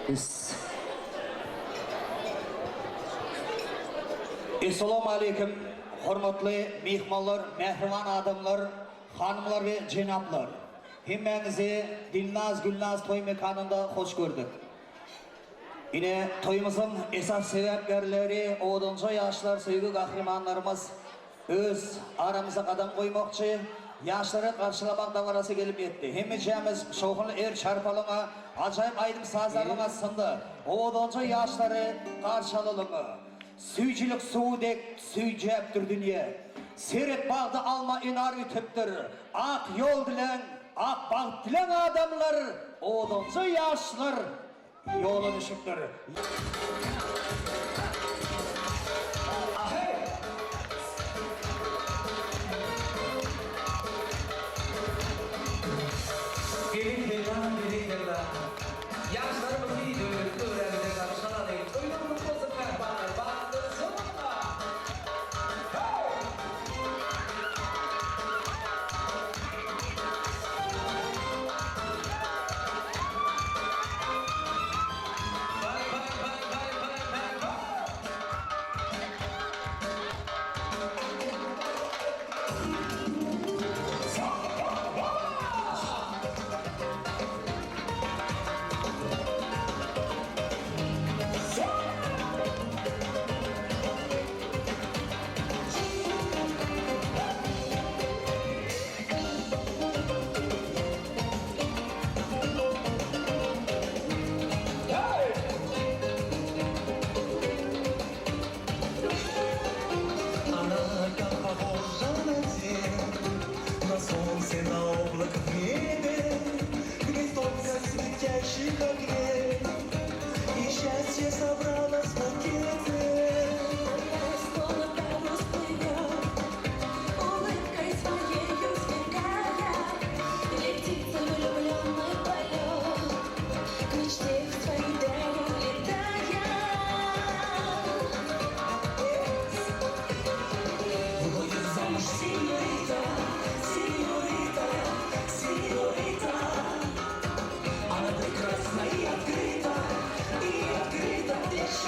Is. Essalamu aleýkum, hormatly myhmanlar, mähriban adamlar, hanymlar we jenaplar! Hemmäňizi Dilnaz Gülnaz toý mekanynda hoş gördük. Ine, toýumyzyň esasy sebäpkärleri owadanja ýaşlar, söýgi gahrymanlarymyz öz aramyza gadam goýmakçy. Ýaşlary garşylamak dabarasy gelip ýetdi. Hemmejämiz şowhunly el çarpalyňa, ajaýyp aýdym-sazlaryň astynda owadanja ýaşlary garşy alalyň. Süýjülik suwy dek süýjäpdir dünýe. Seret bagda alma enar ötüpdir. Ak ýol diläň, ak bagt diläň adamlar, owadanja ýaşlar ýola düşüpdir. Berekella, berekella. Ýaşlarymyzy döwletli öwrände garşy alalyň. Toýlar gutly bolsun mähribanlar. Bagtly sowalla. Hey! Bay bay bay bay bay bay bay. Она так похожа на день, на солнце, на облако в небе, Гнездо светящих огней, и счастье собралось в букете. Словно парус плывет, улыбкой своею сверкая, Летит влюбленный полет, к мечте в свою даль улетая. Выходит замуж сеньорита, сеньорита, сеньорита. Она прекрасна и открыта, и открыта для счастья.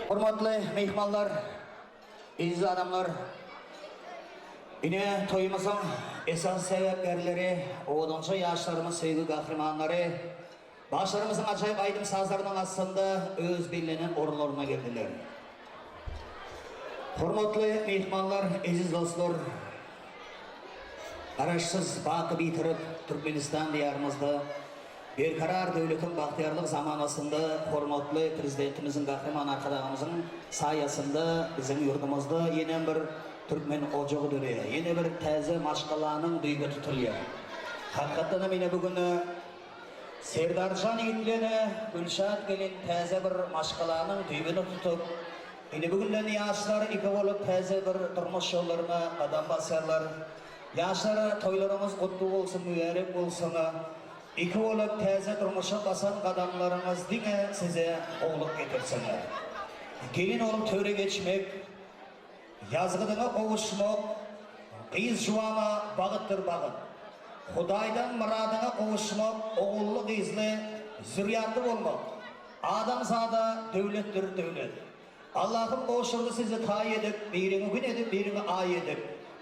Hormatly myhmanlar, eziz adamlar! Ine, toýumyzyň esasy sebäpkärleri, owadanja ýaşlarymyz, söýgi gahrymanlary bagşylarymyzyň ajaýyp aýdym-sazlarynyň astynda öz bellenen orunlaryna geldiler. Hormatly myhmanlar, eziz dostlar! Garaşsyz, baky Bitarap Türkmenistan Diýarymyzda Berkarar döwletiň bagtyýarlyk zamanasynda hormatly Prezidentimiziň Gahryman Arkadagymyzyň saýasynda biziň ýurdumyzda ýene bir türkmen ojagy döreýär, ýene bir täze maşgalanyň düýbi tutulýar. Hakykatdan hem ine bu gün Serdarjan ýigit bilen Gülşat gelin täze bir maşgalanyň düýbüni tutup, ine bu günden ýaşlar iki bolup täze bir durmuş ýollaryna gadam basýarlar. Ýaşlar toýlaryňyz gutly bolsun mübärek bolsun. Iki bolup täze durmuşa basan gadamlaryňyz diňe size gowluk getirsin. Gelin bolup töre geçmek, ýazgydyňa gowuşmak gyz juwana bagytdyr bagyt. Hudaýdan myradyňa gowuşmak ogully-gyzly zürýatly bolmak adamzada döwletdir döwlet. Allahym gowşurdy sizi taý edip, biriňi gün edip, biriňi aý edip.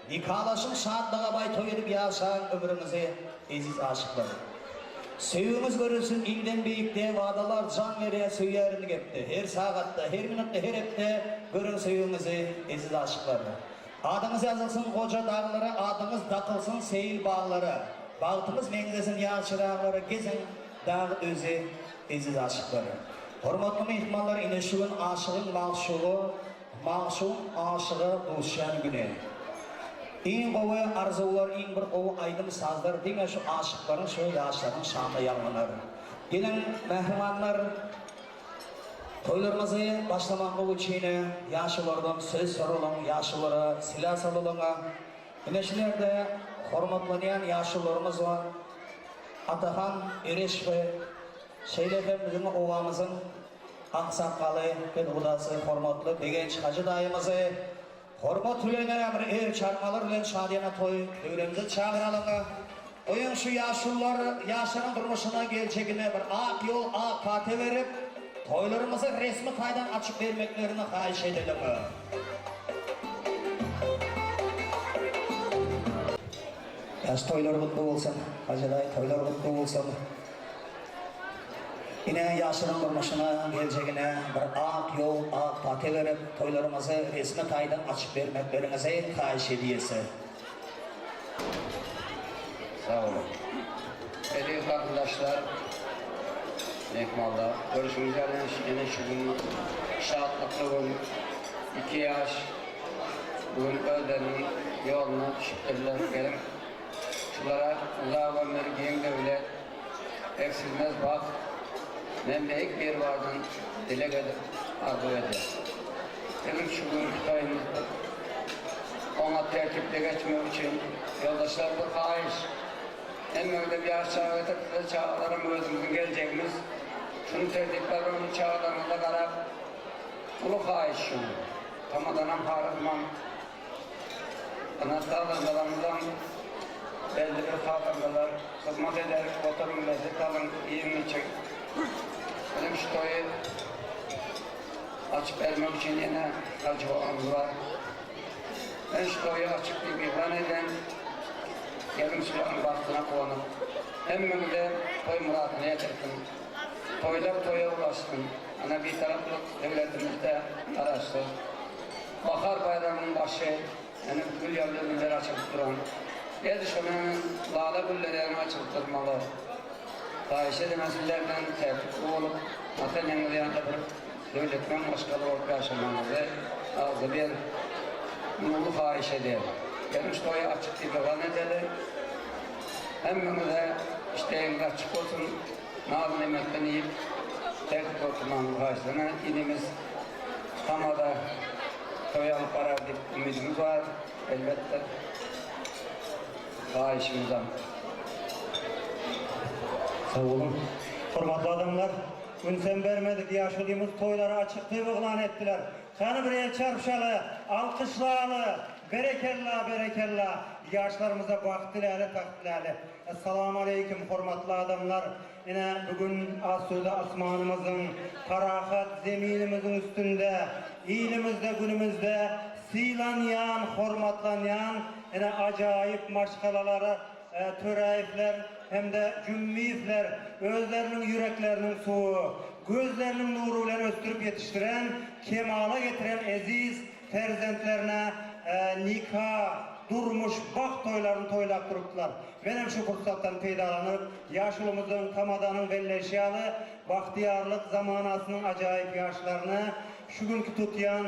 Nikalaşyň şatlyga baý toý edip ýaşaň ömrüňizi eziz aşyklar. Söýgiňiz görülsin ilden beýikde wadalar jan berýär söýýärin gepde her sagatda her minutda her hepde görüň söýgiňizi eziz aşyklar. Adyňyz ýazylsyn goja daglara adyňyz dakylsyn seýil baglara bagtyňyz meňzesin ýaz çyraglara geziň dag özi Eziz aşyklar! Hormatly myhmanlar ine şu gün aşygyň magşugy, magşugyň aşyga duşýan güni. Iň gowy arzuwlar, iň bir gowy aýdym-sazlar diňe şu aşyklaryň, şu ýaşlaryň şanyna ýaňlanar. Geliň, mähribanlar, toýlarymyzy başlamaklyk üçin ýaşulardan söz soralyň, ýaşulara sila salalyň. Ine şu ýerde hormatlanýan ýaşularymyz bar. Atahan Ereşow, şeýle hem biziň obamyzyň aksakgaly, ketgudasy hormatly Begenç hajy daýymyzy hormat bilen bir el çarpmalar bilen şadyýana toý döwremize çagyralyň. Goýuň şu ýaşulular ýaşlaryň durmuşyna geljegine bir ak ýol, ak pata berip, toýlarymyzy resmi taýdan açyp bermeklerini haýyş edeliň. Ýaş toýlar gutly bolsun Hajy daýy toýlar gutly bolsun. Ine ýaşlaryň durmuşyna geljegine bir ak ýol ak pata berip toýlaryňyzy resmi taýdan açyp bermekleriňizi haýyş edýäs. Sag boluň. Eziz garyndaşlar, myhmanlar, görşüňiz ýaly ene şu gün şatlykly gün. Iki ýaş bu gün özleriniň ýoluna düşüpdirler. Geliň, şulara uzak ömür, giň döwlet, egsilmez bagt, men Beýik Biribardan dileg edip, arzuw edýän. Biziň şu günki toýumyz oňat tertipde geçmegi üçin, ýoldaşlar, bir haýyş. Hemmeňizem ýaş çaga getiripsiňiz, çagalaram özümiziň geljegimiz. Şuny tertipläp, onuň çagalaryňyza garap, Uly haýyş şu. Tamadanam haryzmam. Ana sazandalarymyzam belli bir sazandalar. Hyzmat eder, oturyň lezzet alyň, iýiň içiň. Biziň şu toýy açyp bermek üçin ýene Hajy babamyz bar. Men şu toýy açyk diýip yglan edýän. Geliň şularyň bagtyna guwanyp, hemmämize toý myradyna ýetirsin. Toýlar toýa ulaşsyn. Ana Bitaraplyk döwletimizde Garaşsyz. Bahar baýramynyň başy, ene gül ýaly güller açylyp duran. Edil şonuň lala gülleri ýaly açylyp durmaly. Haýyş edemän sizlerden tertipli bolup, ata-eneňiz ýanynda bir döwletmen maşgala bolup ýaşamagyňyzy arzuw uly haýyş edýän. Geliň şu toýy açyk diýip yglan edeli. Hemmäňize işdäňiz açyk bolsun. Naz-nemetden iýip, tertip oturmagyňyzy haýyşlana inimiz Tamada toý alyp barar diýip umydymyz bar, elbetde. Haýyşymyzam. Sag boluň. Hormatly adamlar, ünsem bermedik ýaşulymyz toýlary açyk diýip yglan etdiler. Hany bir el çarpşaly, alkyşlaly, berekella, berekella, ýaşlarymyza bagt diläli, tagt diläli. Essalamu aleýkum, hormatly adamlar! Ine, bu gün asuda asmanymyzyň, parahat zeminimiziň üstünde, ilimizde, günümizde sylanýan, hormatlanýan ine ajaýyp maşgalalar Töräýewler hem-de Jümmiýewler özleriniň ýürekleriniň suwy, gözleriniň nury bilen ösdürip ýetişdiren, kemala getiren eziz perzentlerine nika, durmuş, bagt toýlaryny toýlap durupdylar. Menem şu pursatdan peýdalanyp, ýaşulymyzyň, tamadanyň belleýşi ýaly, bagtyýarlyk zamanasynyň ajaýyp ýaşlaryny şu günki tutýan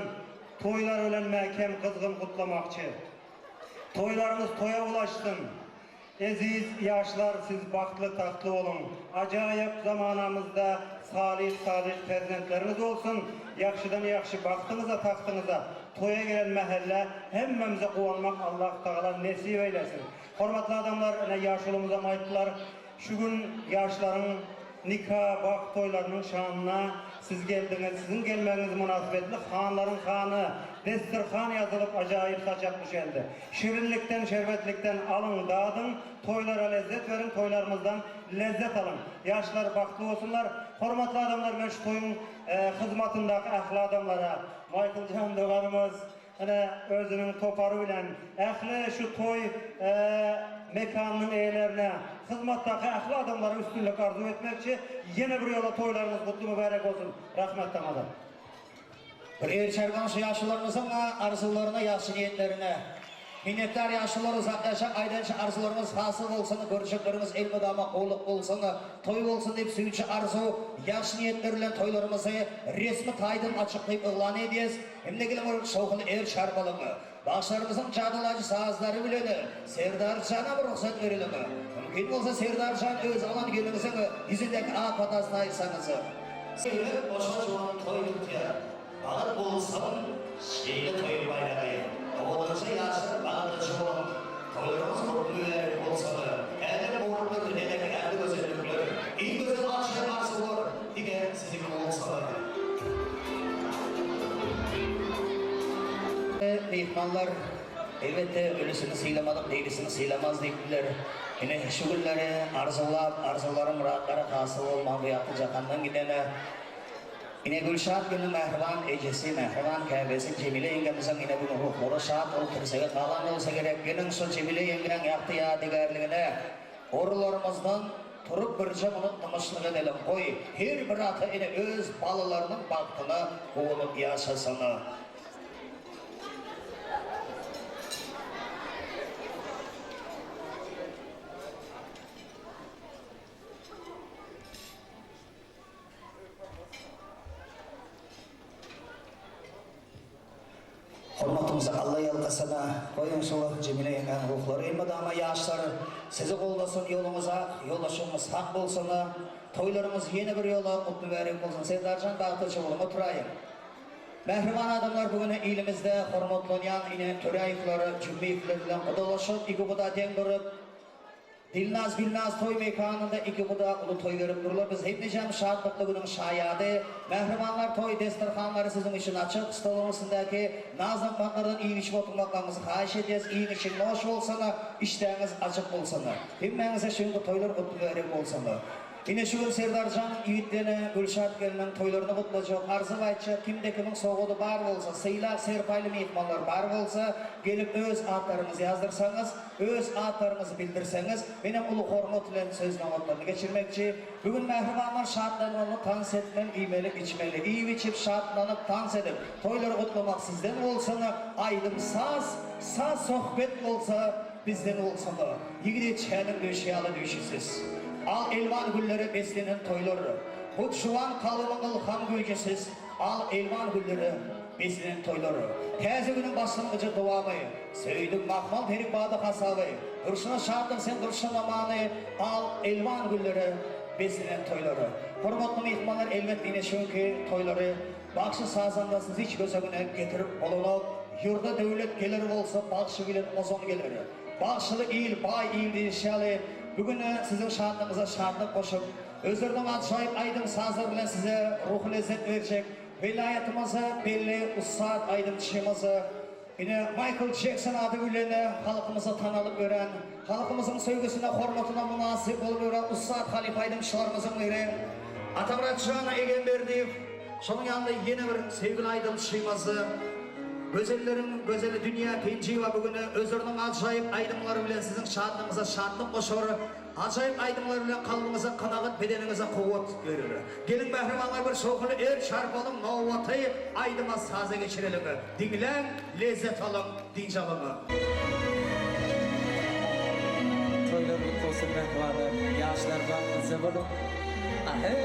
toýlary bilen mäkäm gyzgyn gutlamakçy. Toýlaryňyz toýa ulaşsyn! Eziz ýaşlar siz bagtly tagtly boluň! Ajaýyp zamanamyzda salyh salyh perzentleriňiz bolsun! Ýagşydan ýagşy bagtyňyza tagtyňyza toýa gelen mähellä hemmämize guwanmak Allah Tagala nesip eýlesin! Hormatly adamlar ine ýaşulymyzam aýtdylar şu gün ýaşlaryň nika bagt toýlarynyň şanyna siz geldiňiz siziň gelmegiňiz mynasybetli hanlaryň hany desterhan ýazylyp ajaýyp saçak düşeldi şirinlikden şerbetlikden alyň dadyň toýlara lezzet beriň toýlarymyzdan lezzet alyň ýaşlar bagtly bolsunlar hormatly adamlar men şu toýuň hyzmatyndaky ähli adamlara Maýkl jan doganymyz Ine, özüniň topary bilen ähli şu toý mekanynyň eýelerine, hyzmatdaky ähli adamlara üstünlik arzuw etmekçi. Ýene bir ýola toýlaryňyz gutly mübärek bolsun! Rahmet tamada. Bir erçergan şu ýaşularymyzyň arzuwlaryna ýagşy niýetlerine Minnetdar ýaşular uzak ýaşaň aýdança arzuwlaryňyz hasyl bolsun görjekleriňiz elmydama gowluk bolsun toý bolsun diýip süýji arzuw ýagşy niýetler bilen toýlarymyzy resmi taýdan açyk diýip yglan edýäs Indi geliň bir şowhunly el çarpalyň. Bagşylarymyzyň jadylaýjy sazlary bilen Serdar jana bir rugsat bereliň. Mümkin bolsa Serdar jan öz alan gelniňiziň ýüzündäki ak patasyny aýyrsaňyz. Seýrek goşa juwan toý tutýar. Bagyt bolsun şeýle toýuň baýragy. Owadanja ýaşlar bagtlyja boluň. Toýlaryňyz gutly mübärek bolsun. Ähli gowulyklar dünýädäki ähli gözellikler, iň gözel ajaýyp arzuwlar diňe siziňki bolsun. Myhmanlar, elbetde, ölüsini sylamadyk dirisini sylamaz diýipdiler. Ine, şu günleri arzuwlap, arzuwlary myratlary hasyl bolman bu ýagty jahandan gidene Ine, Gülşat gelniň mähriban ejesi, mähriban käbesi Jemile ýeňňemiziň ine bu gün ruhlary şat bolup tirsege galan bolsa gerek. Geliň, şol Jemile ýeňňäň ýagty ýadygärligine orunlarymyzdan turup birje minut dymyşlyk edeliň. Goý, her bir ata-ene öz balalarynyň bagtyna guwanyp ýaşasyn. Hormatymyzy Alla ýalkasyn-a, goýuň şol Jemile ýeňňäň ruhlary elmydama ýaşlar sizi goldasyn ýoluňyz ak, ýoldaşyňyz hak bolsun-a, toýlaryňyz ýene bir ýola gutly mübärek bolsun Serdarjan bagtlyja boluň oturaýyň. Mähriban adamlar bu gün ilimizde hormatlanýan ine Töräýewler, Jümmiýewler bilen gudalaşyp iki guda deň durup, Dilnaz Gülnaz toý mekanynda iki guda uly toý berip durlar biz hemmejem şatlykly günüň şaýady mähribanlar toý desterhanlary siziň üçin açyk stoluň üstündäki naz nygmatlardan iýip içip oturmaklaryňyzy haýyş edýäs iýiň içiň noş bolsun işdäňiz açyk bolsun hemmäňize şu günki toýlar gutly mübärek bolsun. Ine şu gün Serdarjan ýigitlerine Gülşat gelniň toýlaryny gutlajak, arzuw aýtjak, kimde kimiň sowgady bar bolsa, sylag serpaýly myhmanlar bar bolsa, gelip öz atlaryňyzy ýazdyrsaňyz, öz atlaryňyzy bildirseňiz, menem uly hormat bilen söz nobatlaryny geçirmekçi. Bu gün mähribanlar şatlanmaly, tans etmeli, iýmeli, içmeli. Iýip-içip, şatlanyp, tans edip, toýlary gutlamak sizden bolsun, aýdym-saz, saz-sohbet bolsa bizden bolsun. Ýigidi çäniň döşi ýaly döşüsiz. Al elwan güllere beslenen toýlar. Hut juwan kalbymyň ylham güýjüsiz. Al elwan güllere beslenen toýlar. Täze günüň başlangyjy dowamy. Söýdüm mahmal terik bady hasaby. Durşuna şatlyk sen durşuna many. Al elwan güllere beslenen toýlar. Hormatly myhmanlar elbetde ine şu günki toýlary bagşy sazandasyz hiç göz öňüne getirip bolanok. Ýurda döwlet geler bolsa bagşy bilen ozan geler. Bagşyly il, baý il diýlişi ýaly, bu gün siziň şatlygyňyza şatlyk goşup, özleriniň ajaýyp aýdym-sazlary bilen size ruhy lezzet berjek welaýatymyza belli ussat aýdymçymyz. Ine, Maýkl Jekson ady bilen halkymyza tanalyp ýören, halkymyzyň söýgüsine, hormatyna mynasyp bolup ýören ussat halypa aýdymçylarymyzyň biri Atamyratjan Egemberdiýew. Şonuň ýanynda ýene bir söýgüli aýdymçymyz, gözelleriň gözeli Dünýä Penjiýewa bu gün özleriniň ajaýyp aýdymlary bilen siziň şatlygyňyza şatlyk goşar. Ajaýyp aýdymlar bilen kalbyňyza kanagat bedeniňize kuwwat berer. Geliň mähribanlar bir şowhunly el çarpalyň nobaty aýdyma saza geçireliň. Diňläň lezzet alyň dynç alyň. Toýlar gutly bolsun mähribanlar, ýaşlar bagtlyja boluň. Aheý!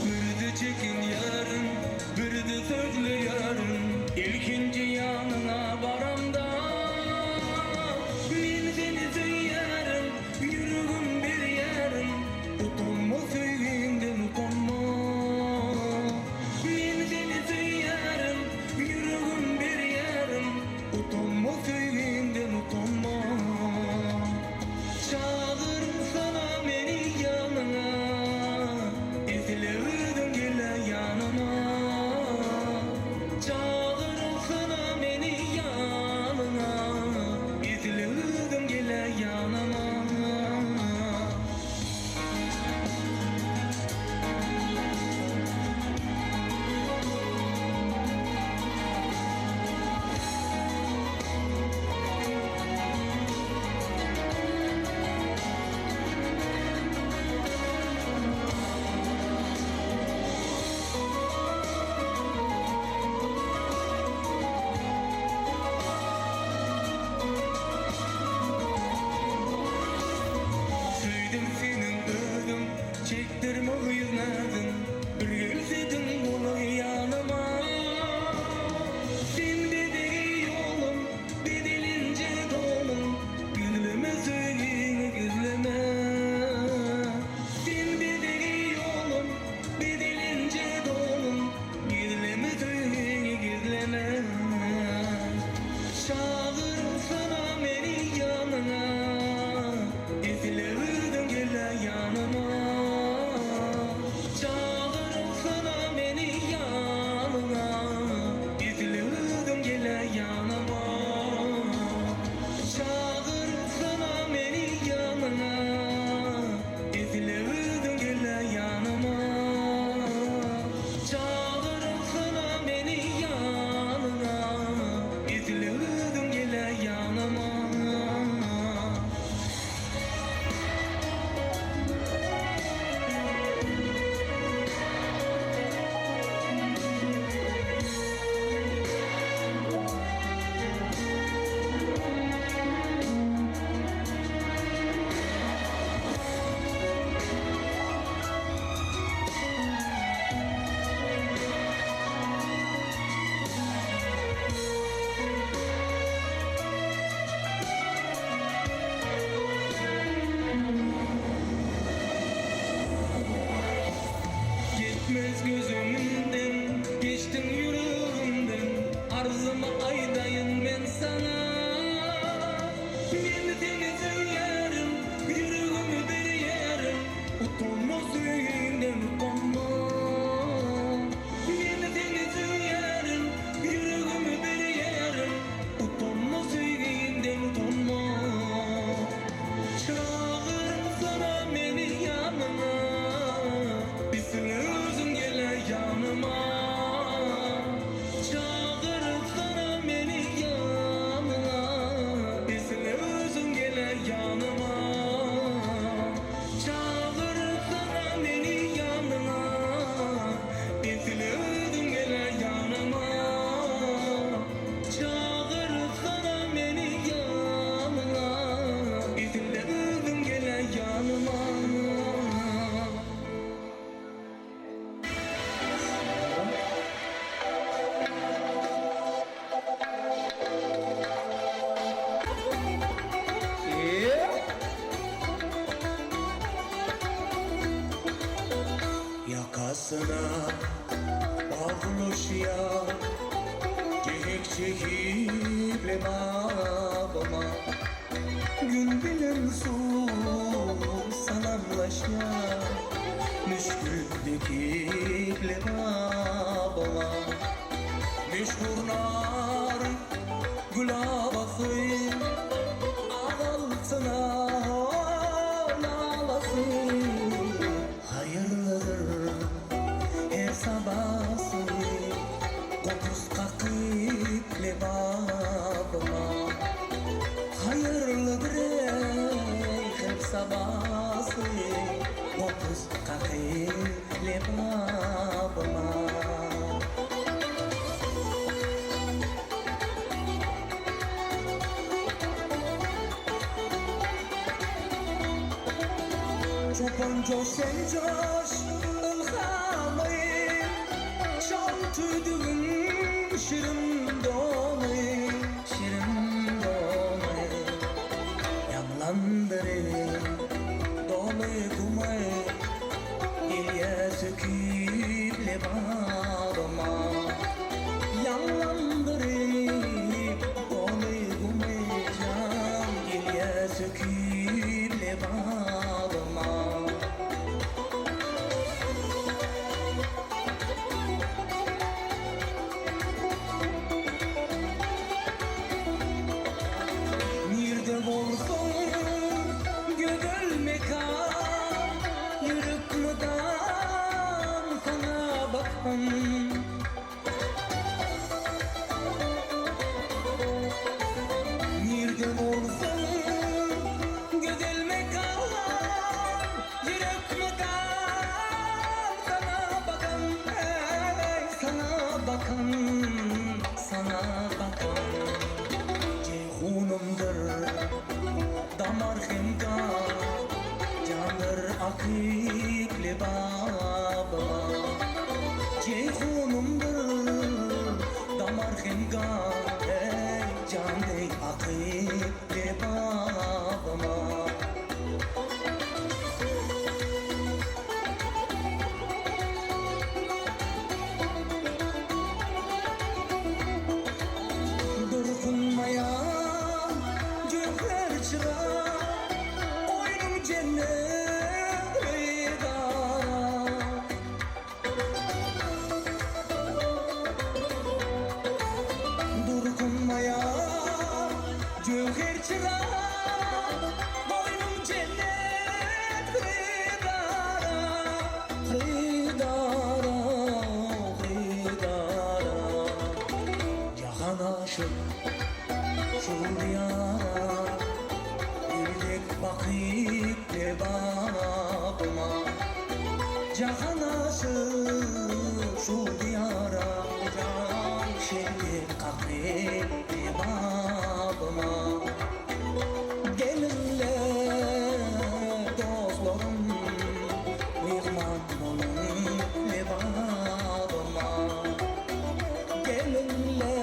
Birde çekin ýaryn, birde sözli ýaryn, Ilkinji ýanyňa baramda. Men seni söýýärin, ýüregim berýärin, Utanma söýgiňden utanma. Men seni söýýärin, ýüregim berýärin, Utanma söýgiňden utanma. Çagyrsana meni ýanyňa, Esli özüň gel-ä ýanyma. Çagyrsana meni ýanyňa, Esli özüň gel-ä ýanyma. Söýdüm seniň özüň, çekdirme gyz näziň, Bir gelsediň golaý ýanyma. Sen bezegi ýolum, bezelenje dolum, Gizleme söýgiňi gizleme. Sen bezegi ýolum, bezelenje dolum, Gizleme söýgiňi gizleme. Çagyrsana meni ýanyňa, Esle özüň gel-ä ýanyma. Çagyrsana meni ýanyňa, Esle özüň gel-ä ýanyma. Çagyrsana meni ýanyňa, Esle özüň gel-ä ýanyma. Çagyrsana meni ýanyňa, Esle özüň gel-ä ýanyma. Gitmez gözümden, geçdiň ýüregimden, Arzymy aýdaýyn men saňa. Men seni söýýärin, ýüregimi berýärin, Utanma söýgiňden utanma. Men seni söýýärin, ýüregimi berýärin, Utanma söýgiňden utanma. Çagyrsana meni ýanyňa, Bisle özüň gel-ä. Lebabyma Gün bilen suw salamlaşýar Müşki dikip Lebabyma Meşhur nar gül abasy Ak altyna lalasy Haýyrlydyr her sabasy Gopuz kakyp Lebabyma Haýyrlydyr eý her sabasy Gopuz kakyp Lebabyma. Çopan coş sen coş ylhamy Çal tüdügiň şirin doly Şirin doly Ýaňlandyryp doly gumy Gelýär söküp Lebabyma Ýaňlandyryp doly gumy Jan gelýär söküp Lebabyma. Nirde bolsaň gözel mekan, Ýürek mydam saňa bakan. Nirde bolsaň gözel mekan, Ýürek mydam saňa bakan, Eý, saňa bakan, saňa bakan. Jeýhunymdyr damar hem gan, Jandyr akyp Lebabyma. Jeýhunymdyr damar hem gan, Eý, jan deý akyp Lebabyma. Durkunmaýan jöwher çyra, Goýnuň jennet hridara. Durkunmaýan jöwher çyra, Goýnuň jennet hridara. Hridara, hridara. Jahan aşyk şul diýara, Bir dek bakyp Lebabyma. Jahan aşyk şul diýara, Jan şeýle kakyp Lebabyma. Geliňle dostlarym, Myhman boluň Lebabyma. Geliňle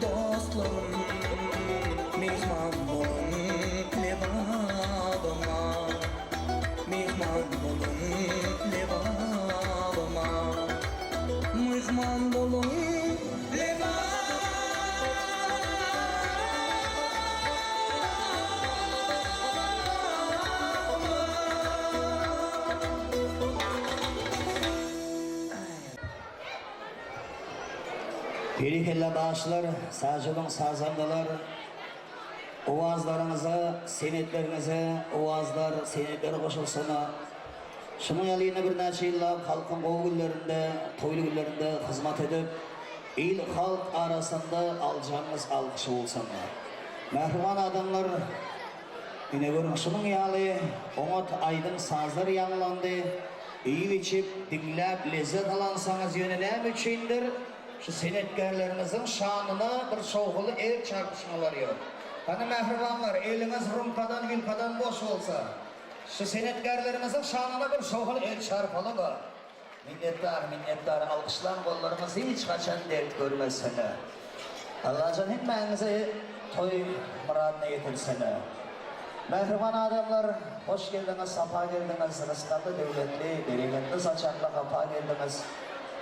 dostlarym, Myhman boluň Lebabyma. Myhman boluň Lebabyma. Myhman boluň Lebabyma. Berekella bagşylar, sagja boluň sazandalar. Owazlaryňyza, senetleriňize owazlar, senetler goşulsana. Şunuň ýaly ýene birnäçe ýyllap halkyň gowy günlerinde, toýly günlerinde hyzmat edip, il-halk arasynda aljagyňyz alkyşy bolsana. Mähriban adamlar, ine görüň şunuň ýaly oňat aýdym-sazlar ýaňlandy. Iýip-içip, diňläp lezzet alansaňyz ýöne näme üçindir şu senetkärlerimiziň şanyna bir şowhunly el çarpyşmalar ýok. Hany mähribanlar, eliňiz rumkadan, wilkadan boş bolsa, şu senetkärlerimiziň şanyna bir şowhunly el çarpaly-da. Minnetdar, minnetdar, alkyşlan gollaryňyz hiç haçan dert görmesin. Allajan hemmäňizi toý myradyna ýetirsin. Mähriban adamlar, hoş geldiňiz, sapa geldiňiz, rysgally, döwletli, bereketli saçakly gapa geldiňiz.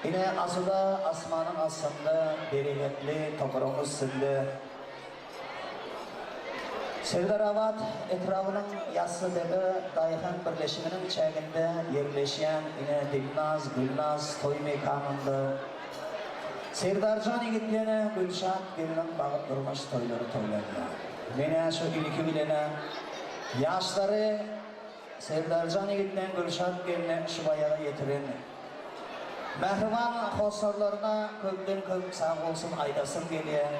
Ine, asuda asmanyň astynda, bereketli topragyň üstünde Serdarabat etrabynyň Ýassydepe daýhan birleşiginiň çäginde ýerleşýän ine Dilnaz, Gülnaz toý mekanynda Serdarjan ýigit bilen Gülşat gelniň bagyt durmuş toýlary toýlanýar. Men-ä şu ilki bilen-ä ýaşlary Serdarjan ýigit bilen Gülşat gelni şu baýaga ýetiren mähriban hossarlaryna köpden köp sag bolsun aýdasym gelýär.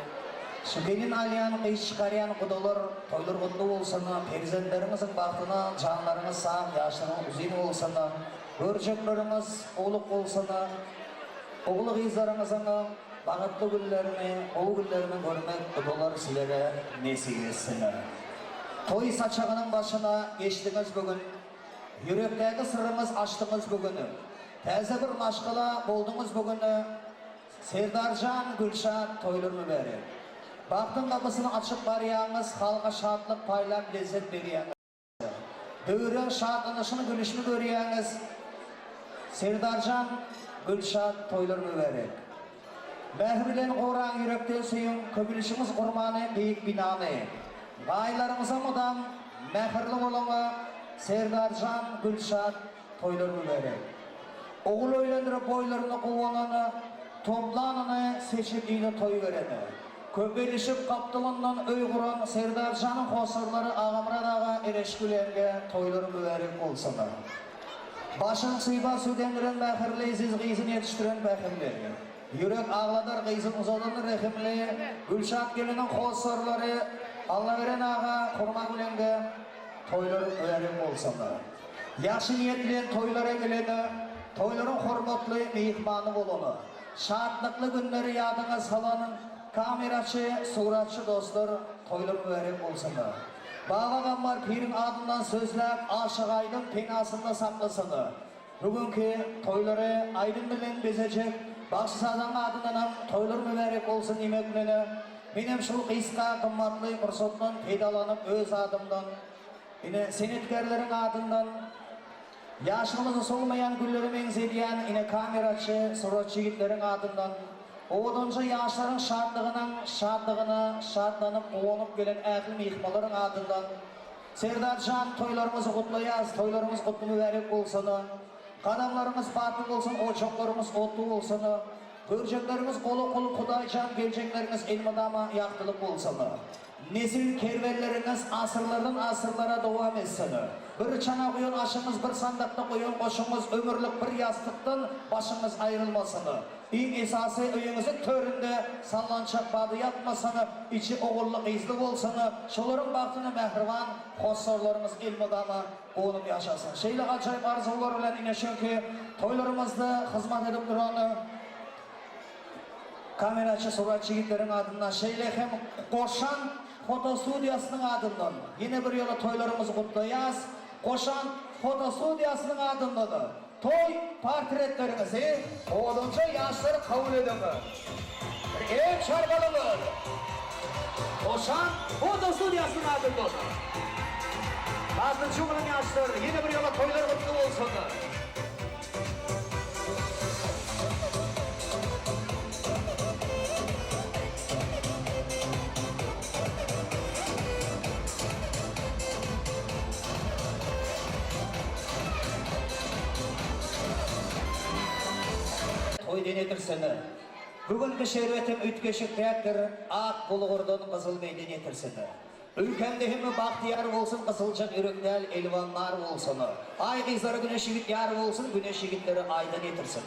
Şu gelin alýan, gyz çykarýan gudalar toýlar gutly bolsun, perzentleriňiziň bagtyna janlaryňyz sag, ýaşlaryňyz uzyn bolsun, görjekleriňiz gowluk bolsun, ogul-gyzlaryňyzyň bagtly günlerini, gowy günlerini görmek gudalar sizlere nesip etsin. Toý saçagynyň başyna geçdiňiz bu gün, Ýürekdäki syryňyz açdyňyz bu gün. Täze bir maşgala bolduňyz bu gün, Serdarjan, Gülşat toýlar mübärek. Bagtyň gapysyny açyp barýaňyz, Halka şatlyk paýlap lezzet berýäňiz. Döwrüň şatlanyşyny, gülüşini görýäňiz, Serdarjan, Gülşat toýlar mübärek. Mähir bilen goraň ýürekden söýüň köpelişiňiz gurmany beýik binany Gaýylaryňyza mydam mähirli boluň Serdarjan Gülşat toýlar mübärek. Ogul öýlendirip boýlaryny guwanany Toplanyny seçip ile toý bereni Köpelişip gapdalyndan öý guran Serdarjanyň hossarlary Agamyrat aga Ereşgül ýeňňe toýlary mübärek bolsun. Başyn sypa südendiren mähirli, Eziz gyzyn ýetişdiren pähimli. Ýürek agladar gyzyn uzadan rehimli, Gülşat geliniň hossarlary, Allaberen aga, Hurmagül ýeňňe, Toýlar mübärek bolsun. Ýagşy niýet bilen toýlara gelene, Toýlaryň hormatly myhmany bolana, Şatlykly günleri ýadyňa salan Kameraçy, suratçy dostlar, Toýlar mübärek bolsun. Baba Gammar piriň adyndan sözläp, Aşyk Aýdyň penasynda saklasyn. Bu günki toýlary aýdym bilen bezejek bagşy-sazanň adyndanam toýlar mübärek bolsun diýmek bilen, menem şul gysga gymmatly pursatdan peýdalanyp öz adymdan, ine senetkärleriň adyndan, Ýaşlygymyzy solmaýan güllere meňzedýän ine kameraçy, suratçy ýigitleriň adyndan owadanja ýaşlaryň şatlygynyň şatlygyna şatlanyp guwanyp gelen ähli myhmanlaryň adyndan Serdar jan toýlaryňyzy gutlaýas toýlaryňyz gutly mübärek bolsun gadamlaryňyz batly bolsun ojaklaryňyz otly bolsun görjekleriňiz gola gol Hudaýjan geljekleriňiz elmydama ýagtylyk bolsun. Nesil kerwenleriňiz asyrlardan asyrlara dowam etsin. Bir çana guýan aşyňyz, bir sandykda goýan goşuňyz, ömürlik bir ýassykdan başyňyz aýrylmasyn. Iň esasy öýüňiziň töründe sallançak bady ýatmasyn, içi ogully-gyzly bolsun, şolaryň bagtyna mähriban hossarlaryňyz elmydama guwanyp ýaşasyn. Şeýle ajaýyp arzuwlar bilen ine şüňki toýlarymyzda hyzmat edip duran Kameraçy suratçy ýigitleriň adyndan şeýle hem Goşant fotostudiýasynyň adyndan ýene bir ýola toýlaryňyzy gutlaýas. Goşant fotostudiýasynyň adyndan toý portretleriňizi owadanja ýaşlar kabul ediň. Bir el çarpalyňyz. Goşant fotostudiýasynyň adyndan. Bagtly boluň ýaşlar, ýene bir ýola toýlar gutly bolsun. Toý denetirseňe. Bu günki şerbetim üýtgeşik däldir, Ak bulgurdan gyzyl meýden ýetirsene. Ülkämde hemme bagtyýar bolsun gyzyljak ýürek däl elwan nar bolsun. Aý gyzlara güneş ýigit ýar bolsun güneş ýigitleri aýdan ýetirsin.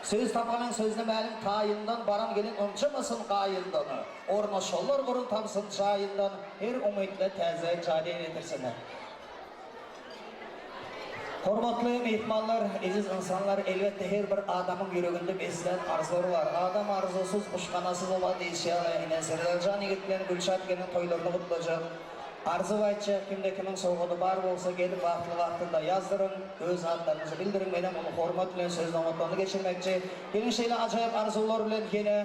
Söz tapanyň sözüne mälim taýyndan baran gelin ynjamasyn gaýyndan. Ornaşanlar orun tapsyn jaýyndan her umytly täze jaýdan ýetirsin. Hormatly myhmanlar, eziz ynsanlar, elbetde her bir adamyň ýüreginde beslän arzuwlary bar. Adam arzuwsyz, guş ganasyz bolmaz diýişi ýaly, ine, Serdarjan ýigit bilen Gülşat gelin toýlaryny gutlajak. Arzuw aýtjak, kimde kimiň sowgady bar bolsa, gelip wagtly-wagtynda ýazdyryň, öz atlaryňyzy bildiriň, menem uly hormat bilen söz nobatlaryny geçirmekçi. Geliň şeýle ajaýyp arzuwlar bilen ýene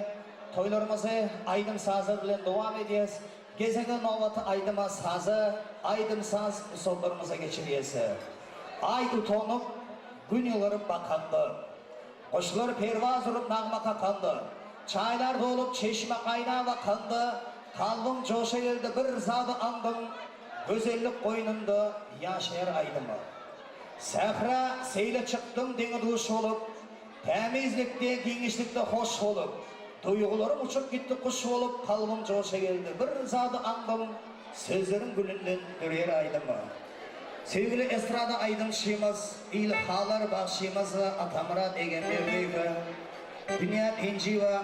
toýlarymyzy aýdym-sazlar bilen dowam edýäs. Gezege nobaty aýdyma saza, aýdym-saz ussatlarymyza geçirýäs. Aý utanyp, Gün ýygyryp bakanda. Guşlar perwaz urup nagma kakanda, Çaýlar dolup çeşme gaýnap akanda, Kalbym joşa geldi bir zady aňdym, Gözellik goýnunda ýaşaýar aýdyma. Sähra seýle çykdym deňi-duş bolup, Tämizlikde, giňişlikde hoş bolup, Duýgularym uçup gitdi guş bolup, Kalbym joşa geldi bir zady aňdym, Sözleriň gülünden dörýär aýdyma. Söýgüli estrada aýdymçymyz, il halar bagşymyz Atamyrat Egemberdiýewe, Dünýä Penjiýewa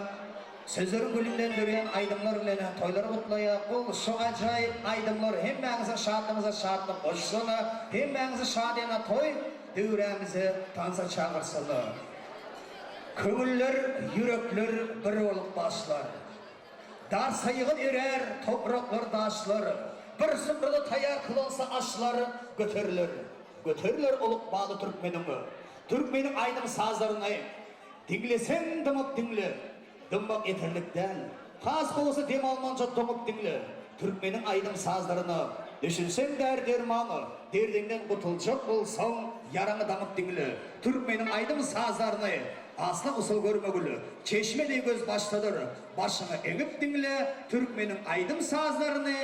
sözleriň gülünden dörýän aýdymlar bilen toýlary gutlaýar. Gol şu ajaýyp aýdymlar hemmäňiziň şatlygyňyza şatlyk goşsun, hemmäňizi şadyýana toý döwrämize tansa çagyrsyn. Köňüller, ýürekler bir bolup başlar. Dar saýgyn erär topraklar daşlar, Bir süprede taýýar kylynsa aşlar, Göteriler, göteriler ol ykbaly türkmeniň. Türkmeniň aýdym-sazlaryny diňleseň dymyp diňle, Dymmak ýeterlik däl, has gowusy dem almança doňup diňle. Türkmeniň aýdym-sazlaryna düşünseň däri-dermany, Derdiňden gutuljak bolsaň ýaraňy daňyp diňle. Türkmeniň aýdym-sazlaryny Asla usul görmegil, çeşme deý göz başdadyr, Başyňy egip diňle, türkmeniň aýdym-sazlaryny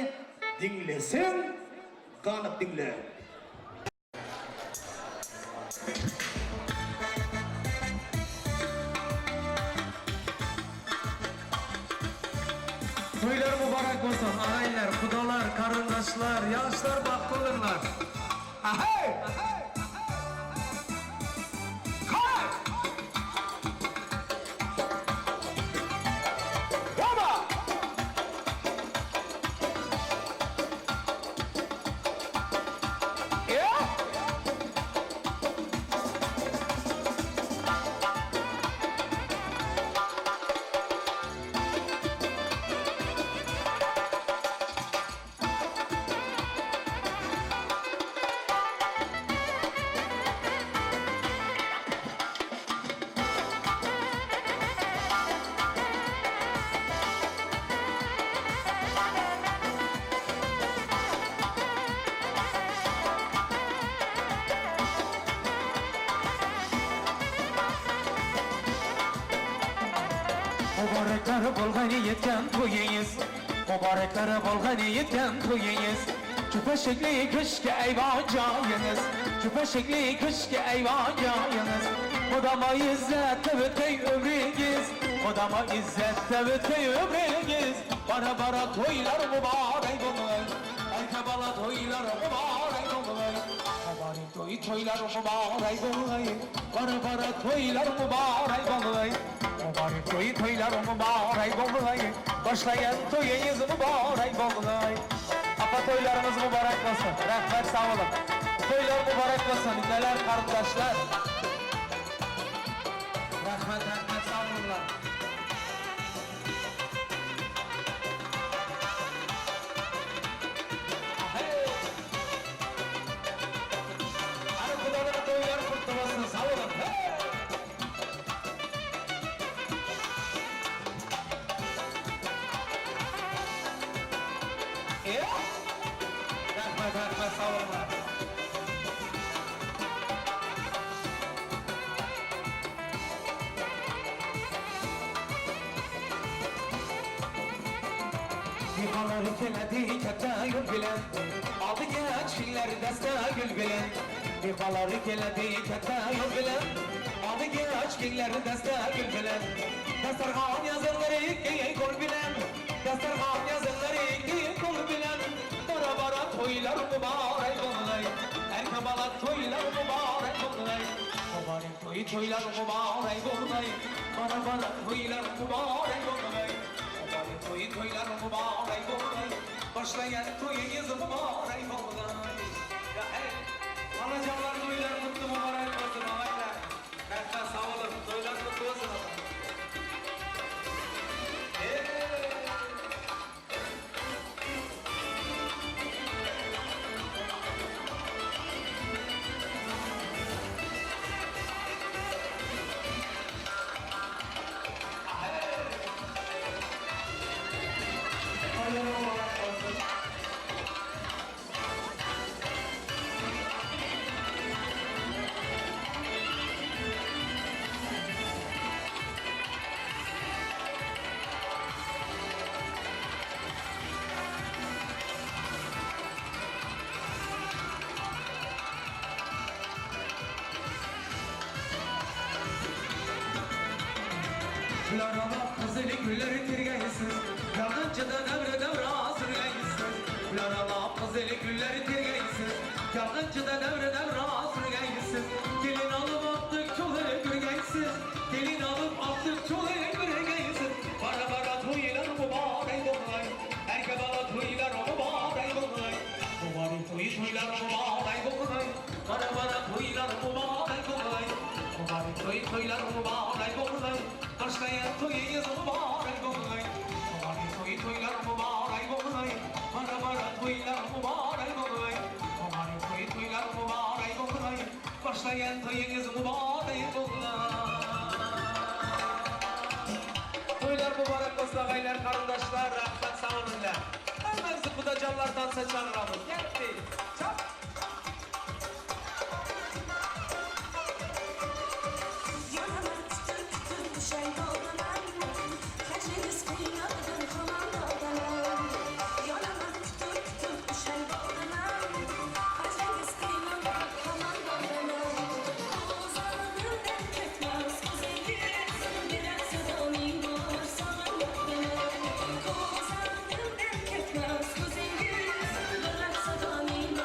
diňleseň, ganyp diňle. Toýlar mübarek bolsun, agaýynlar, gudalar, garyndaşlar, ýaşlar bagtly bolunlar. Aheý! Mubarekler bolgany ýetgen toýuňyz. Mubarekler bolgany ýetgen toýuňyz. Çüpeşikli köşke eýwan jaýyňyz. Çüpeşikli köşke eýwan jaýyňyz. Mydama yzzetde ötgeý ömrüňiz. Mydama yzzetde ötgeý ömrüňiz. Bara-bara toýlar mubarek bolgaý. Erke bala toýlar mubarek bolgaý. Mubarek toý toýlar mubarek bolgaý. Bara-bara toýlar mubarek bolgaý. Mubarek toý toýlar mubarek bolgaý. Başlaýan toýuňyz mubarek bolgaý. Apa toýlaryňyz mubarek bolsun. Rahmet sag boluň. Toýlar mubarek bolsun iniler garyndaşlar. Rahmet rahmet sag boluňlar. Hany gudalaryň toýlary gutly bolsun sag boluň. Rahmet rahmet sag boluňlar. Myhmanlar keledi ketde ýol bilen, Aldy geçginler deste gül bilen. Myhmanlar keledi ketde ýol bilen, Aldy geçginler deste gül bilen. Dastarhan ýazanlar iki gol bilen, Dastarhan ýazanlar iki gol bilen. Bara-bara toýlar mübarek bolgaý, Erke bala toýlar mübarek bolgaý. Mübarek toý toýlar mübarek bolgaý, Bara-bara toýlar mübarek bolgaý. Mübarek toý toýlar mübarek bolgaý, Başlaýan toýuňyz mübarek bolgaý. Ýa-heý! Alajanlar toýlar gutly mübarek bolsun agaýlar. Rahmet sag boluň, toýlar gutly bolsun aga. Heý! Gülaralap gyzyl gülleri tergeýsiz, Ýalgynjyda döwre-döwre sürgeýsiz. Gülaralap gyzyl gülleri tergeýsiz, Ýalgynjyda döwre-döwre sürgeýsiz. Gelin alyp akdyk çoly gürgeýsiz, Gelin alyp akdyk çoly gürgeýsiz. Bara-bara toýlar mübarek bolgaý, Erke bala toýlar mübarek bolgaý. Mübarek toý toýlar mübarek bolgaý, Bara-bara toýlar mübarek bolgaý. Mübarek toý toýlar mübarek bolgaý, Başlaýan toýuňyz mübarek bolgaý. Mübarek toý toýlar mübarek bolgaý, Bara-bara toýlar mübarek bolgaý. Mübarek toý toýlar mübarek bolgaý, Başlaýan toýuňyz mübarek bolgaý. Toýlar mübarek bolsun agaýlar, garyndaşlar, rahmet sag bolunlar. Hemmäňizi gudajanlar tansa çagyramyz. Gelipdi. Çap. Yonaman kütür-kütür düşen doldaman, Hajriniz kıynalıdan haman doldaman. Yonaman kütür-kütür düşen doldaman, Hajriniz kıynalıdan haman doldaman. Uzanımdan ketmez kuzengiz, Biraz adamın bor sağın doldaman. Uzanımdan ketmez kuzengiz, Biraz adamın.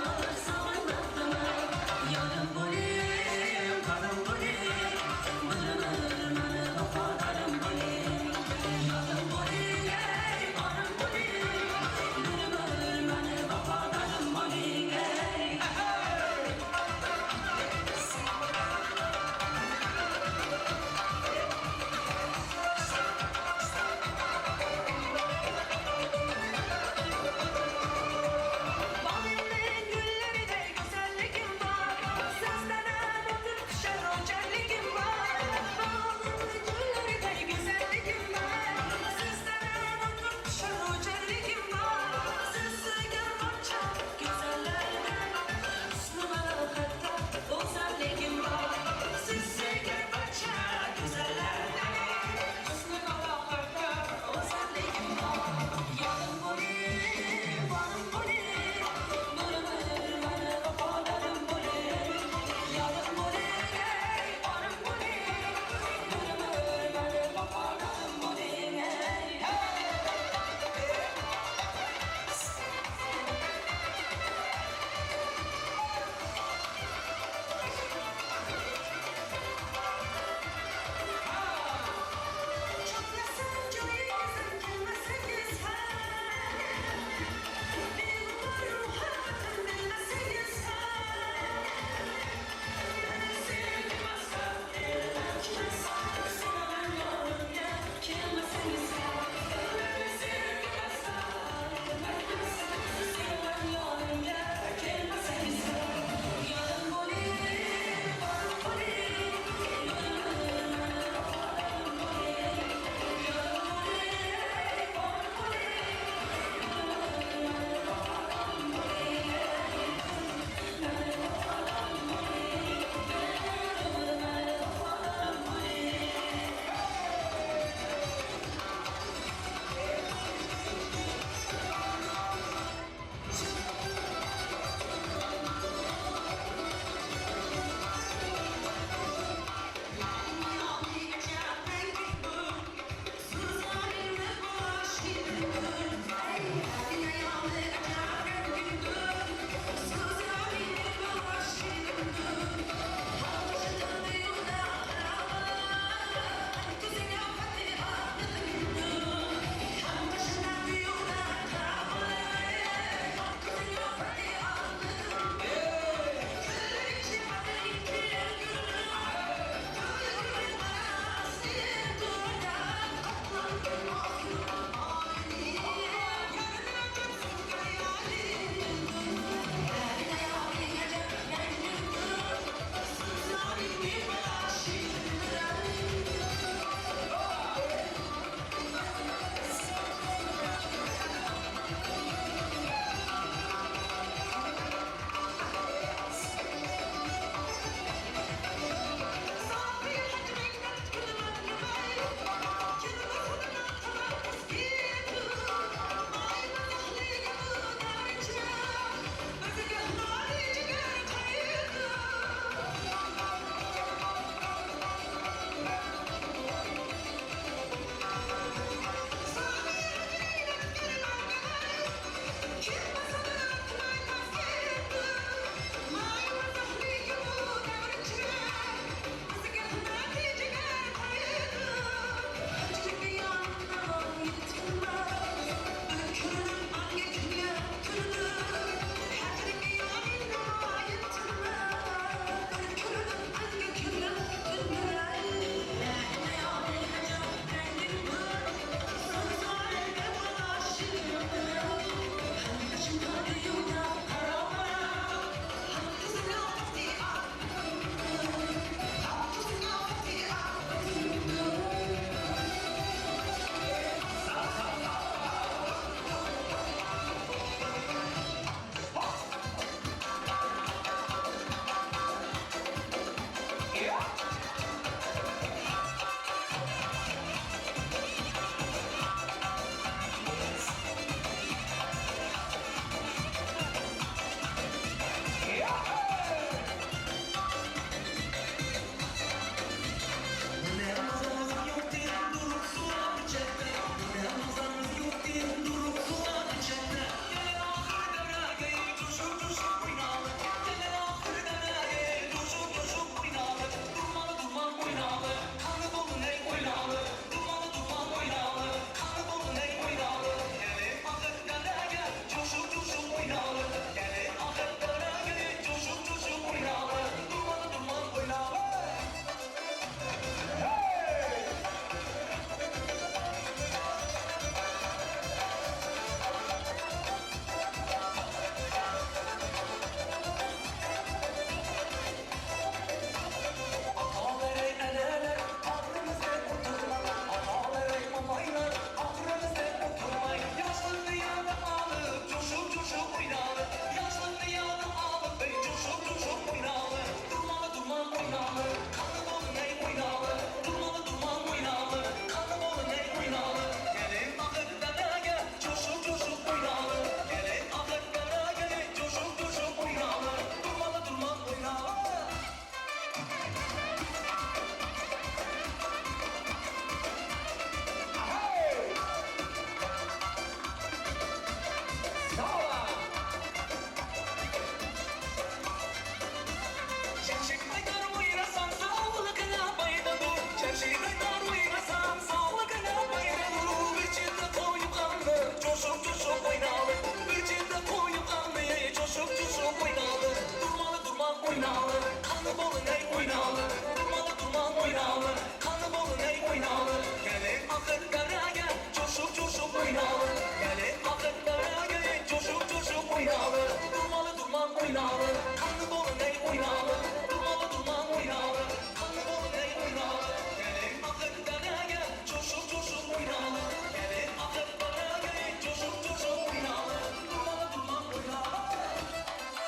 oýnaly, Kanly boluň eý oýnaly, Durmaly durman oýnaly, Kanly boluň eý oýnaly. Geliň akyp dädäge, Joşup joşup oýnaly, Geliň akyp dädäge, Joşup joşup oýnaly, Durmaly durman oýnaly.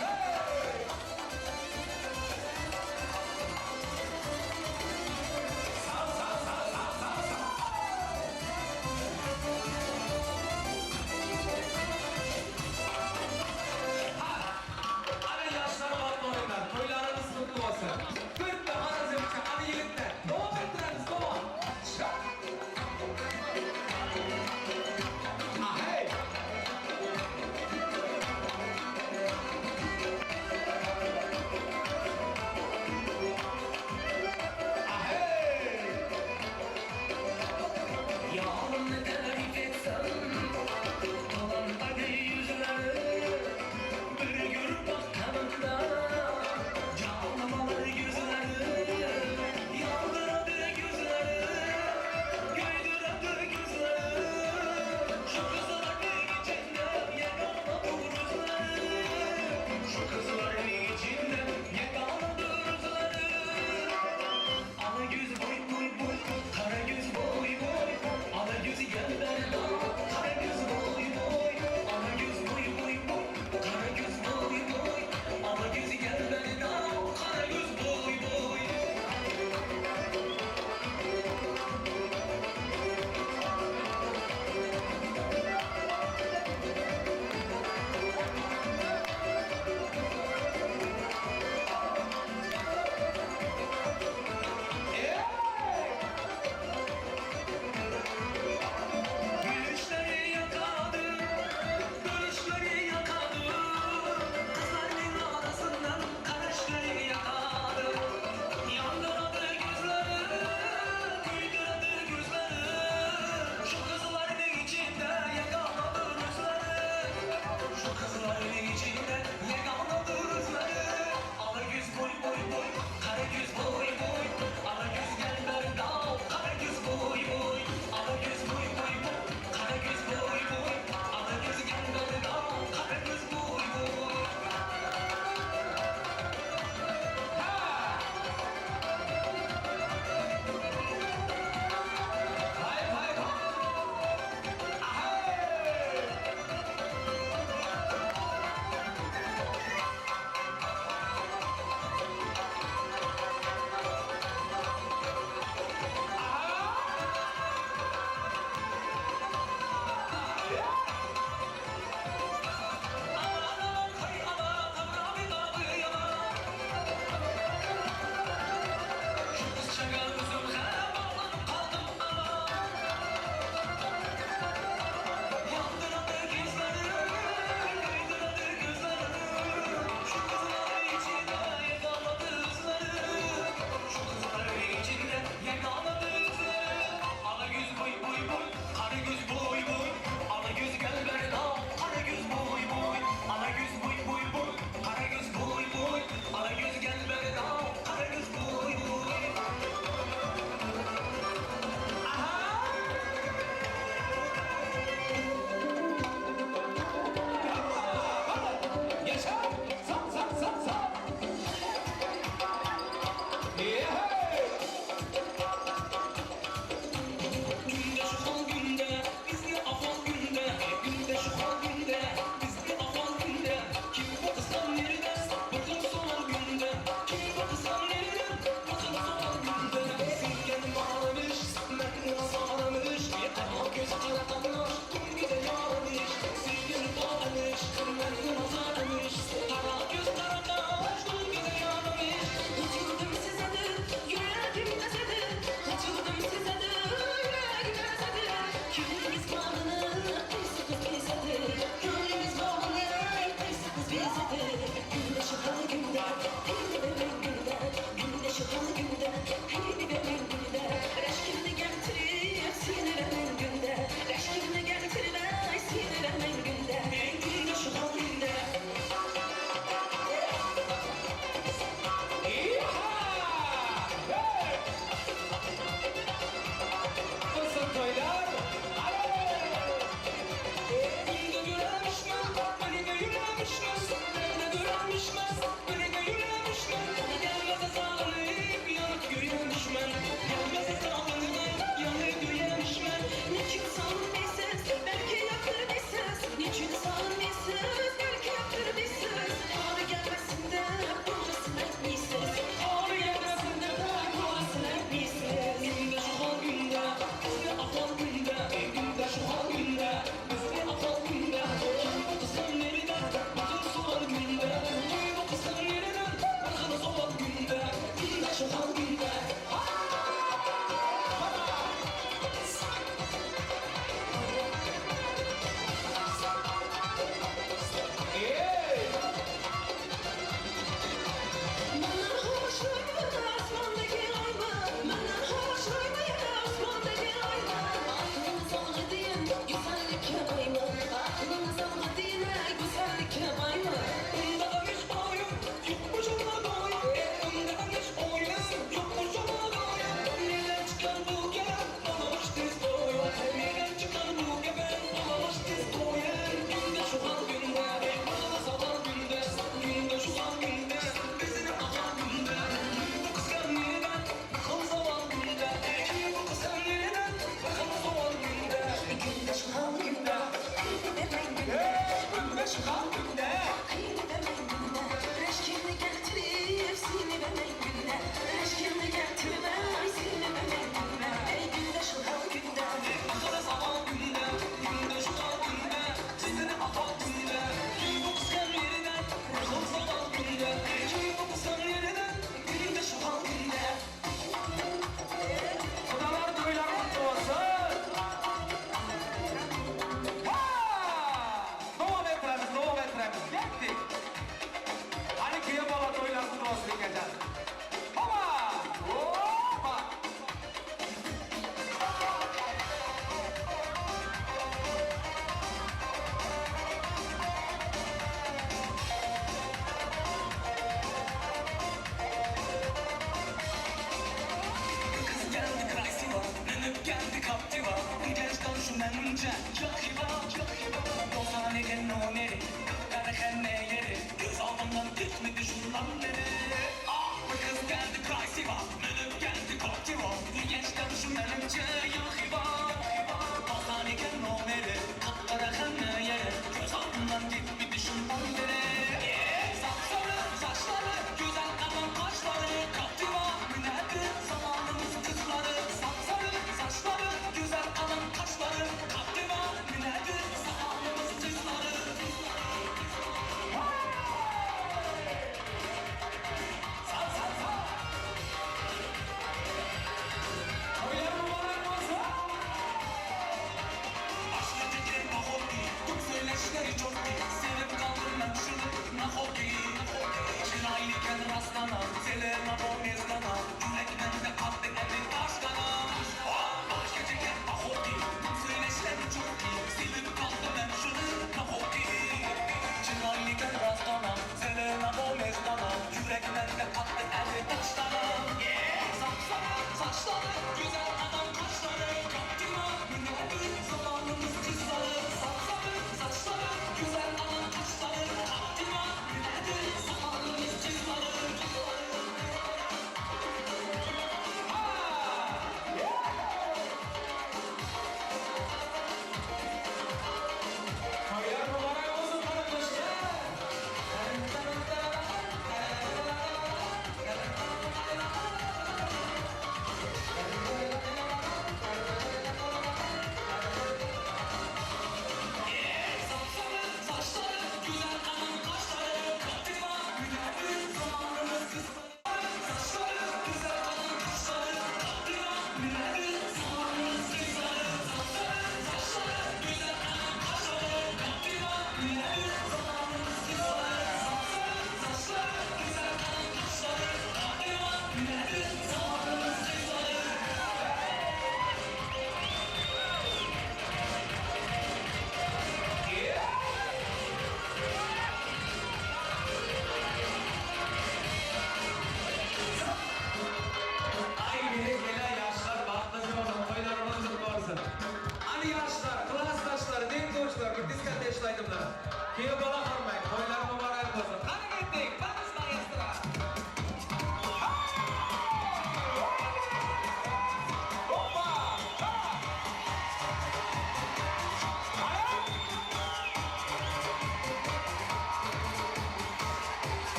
Heý! Sal sal sal sal sal sal.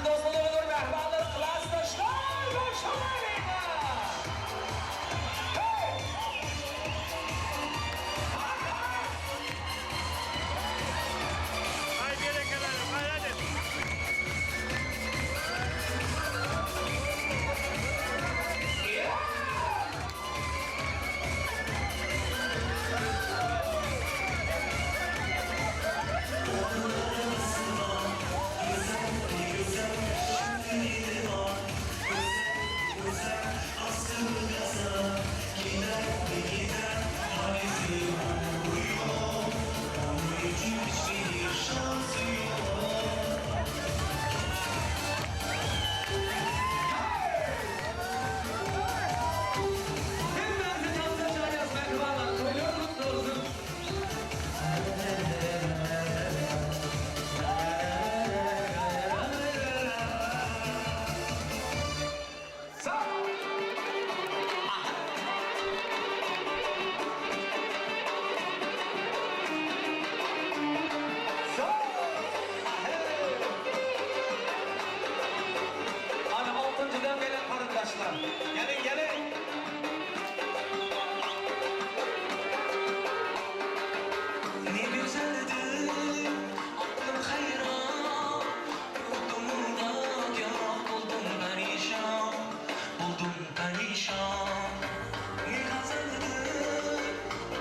dostlar, doganlar, mähribanlar, klasdaşlar, goşulaýlyň! Hey! Ay berekella, haydi. Hemmäňizi tansa çagyrýas mähribanlar, toýlar gutly bolsun! Sag! Sag! Ana altyncıdan gelen garyndaşlar. Geliň, geliň! Ne güzeldi aklım hayran Yurdumda gah buldum perişan Buldum perişan Ne güzeldi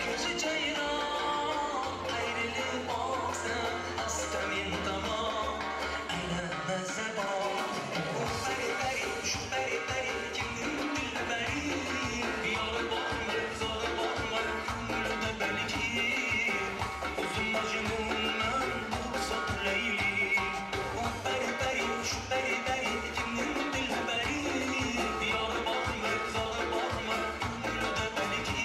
gözü ceyran Ayrılıp baksa hasta men tamam Aylanmaz zeban O peri peri şu peri peri kimnin dilberi Yarı bakma zarı bakma gönlümde belki Uzun Mecnun'dan bulsa Leyli O peri peri şu peri peri kimnin dilberi Yarı bakma zarı bakma gönlümde belki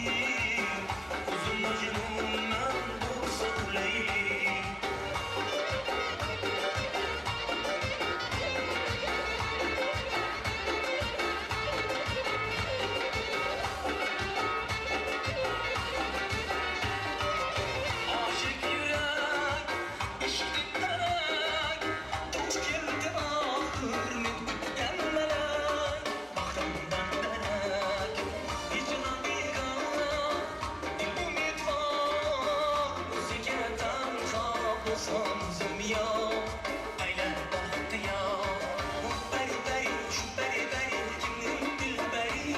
Uzun Mecnun'dan bulsa Leyli Aşık yürek, eşitip terek Tuş geldi ahır men kütgen melek Bahtımdan derek, hicran bigana Dil umid var, o'ziga tanha bo'lsam o'zim yo Aylar baxtiyo U pari pari, shu pari pari kimning dilbari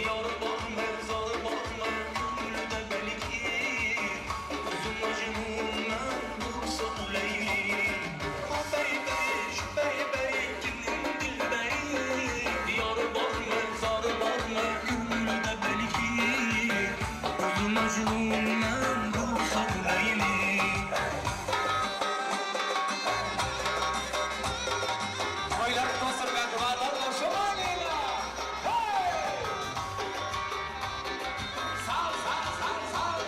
Yori bormi, zori bormi, ko'nglida balki Uzun Majnunman bo'lsa u Layli U pari pari, shu pari pari kimning dilbari Yori bormi, zori bormi, ko'nglida balki Uzun Majnunman bo'lsa u Layli Toýlar dostlar, mähribanlar, goşulaýlyň! Hey! Sag, sag, sag, sag!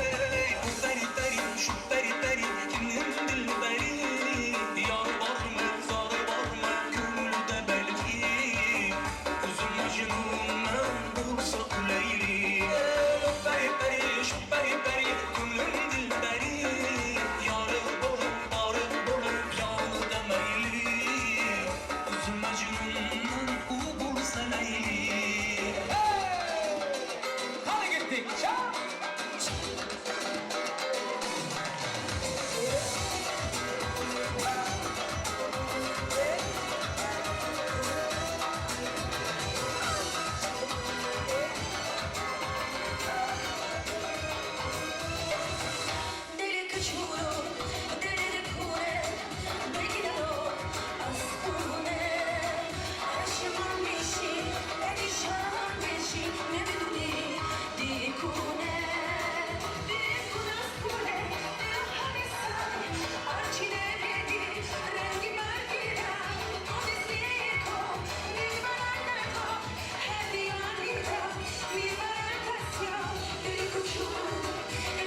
Ey bu peri peri şu peri peri kimnin dilberi Yar var mı zar var mı gönülde belki Uzun Mecnun'dan bulsa Leyli Ey bu peri peri şu peri peri kimnin dilberi Yarı bolup barı bolup yanı demeyli Uzun Mecnun'dan u bulsa Leyli Hey! Hadi gittik. Çal! Deli küçüğü, deli kure, bekliyor az kune. Aşımın beşi, perişan beşi, ne biduni dikune. Dikune kure, harisan, arçine bedi, rengi bergira, odisiko, nilbarandako, hediyanita, mi barantasya, deli küçüğü,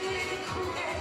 deli kure.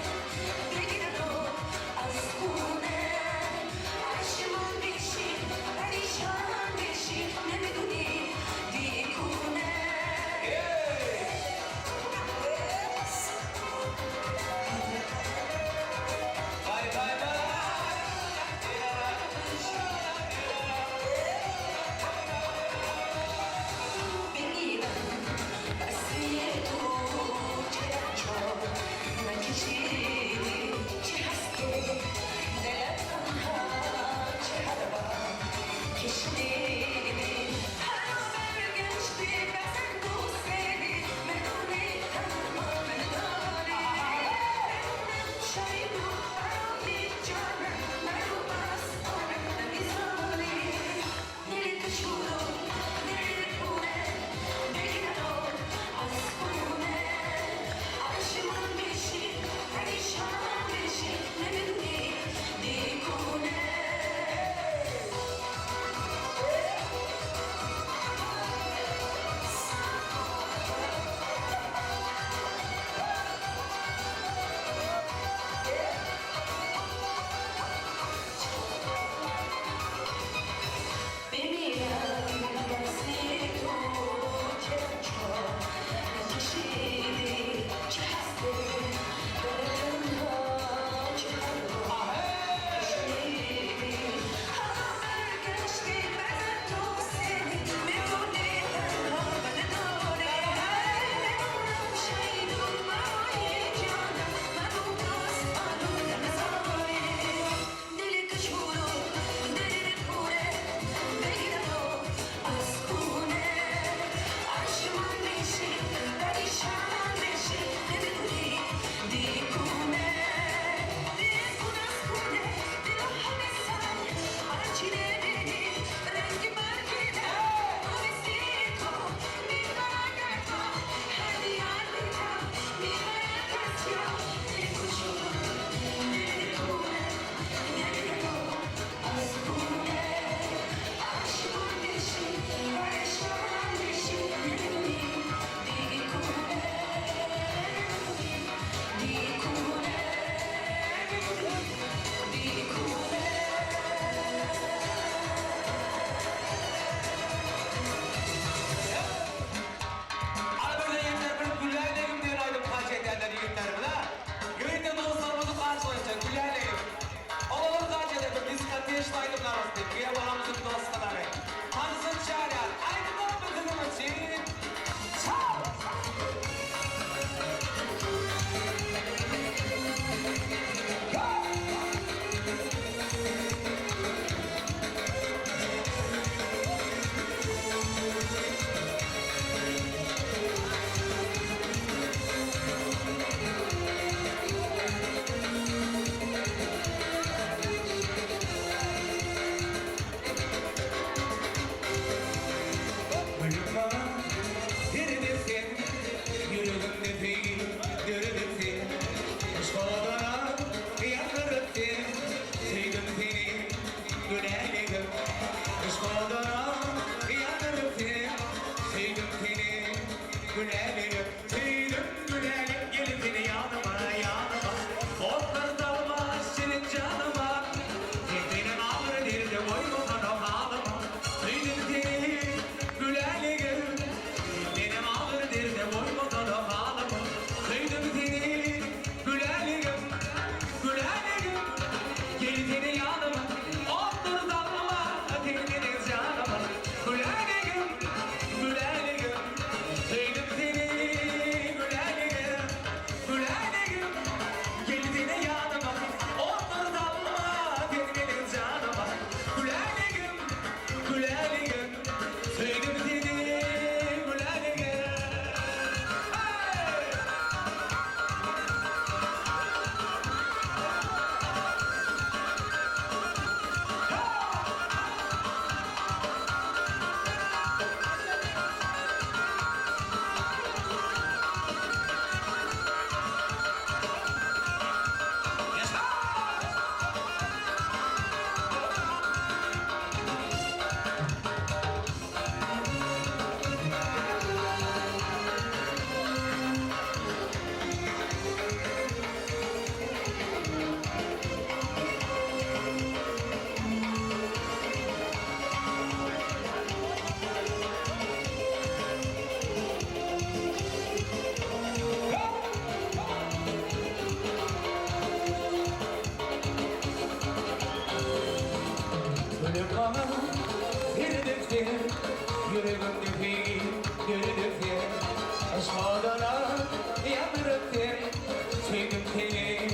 Söýdüm seni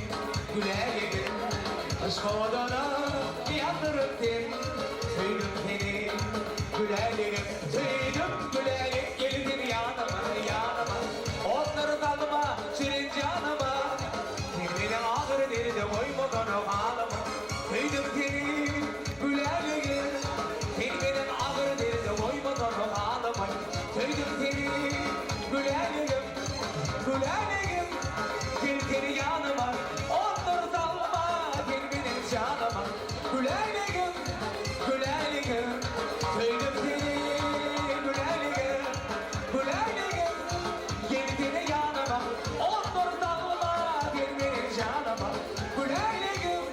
Gülälegim Yşk oduna ýandyryp sen Söýdüm seni Gülälegim Söýdüm Gülälek gel sen ýanyma ýanyma Otlary salma şirin janyma Sen meniň agyr derde goýmasana halyma Söýdüm seni Gülälegim Sen meniň agyr derde goýmasana halyma Söýdüm seni Gülälegim Gülälegim Gel sen ýanyma Otlary salma Gel meniň janyma Gülälegim Gülälegim Söýdüm seni Gülälegim Gülälegim Gel sen ýanyma Otlary salma Gel meniň janyma Gülälegim.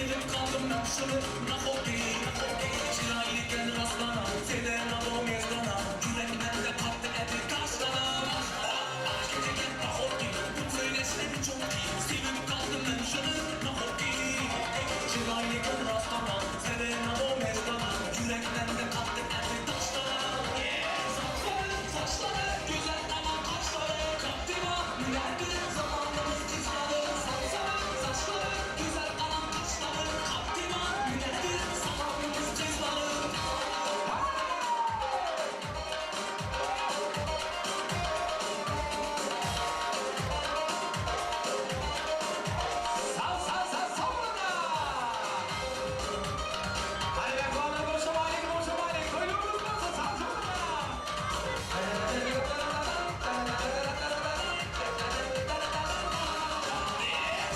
Sevip kaldym men şuny nahoki Çyrayly gel rastlana Selenado mezdana Yürek mende katty edil taşlana Gece gel nahoki Bu söyleşleri çok iyi Sevip kaldym men şuny nahoki Çyrayly gel rastlana Selenado mezdana Yürek mende katty edil taşlana Sapsarı saçları Güzel kalan kaşları Kaptiva münerdi zamanımız kızları Sapsarı saçları Güzel kalan kaşları Kaptiva münerdi zamanımız kızları Sag sag sag sag Hadi be kulağına konuşamayın, konuşamayın. Koyduğumuz varsa sağ sağ.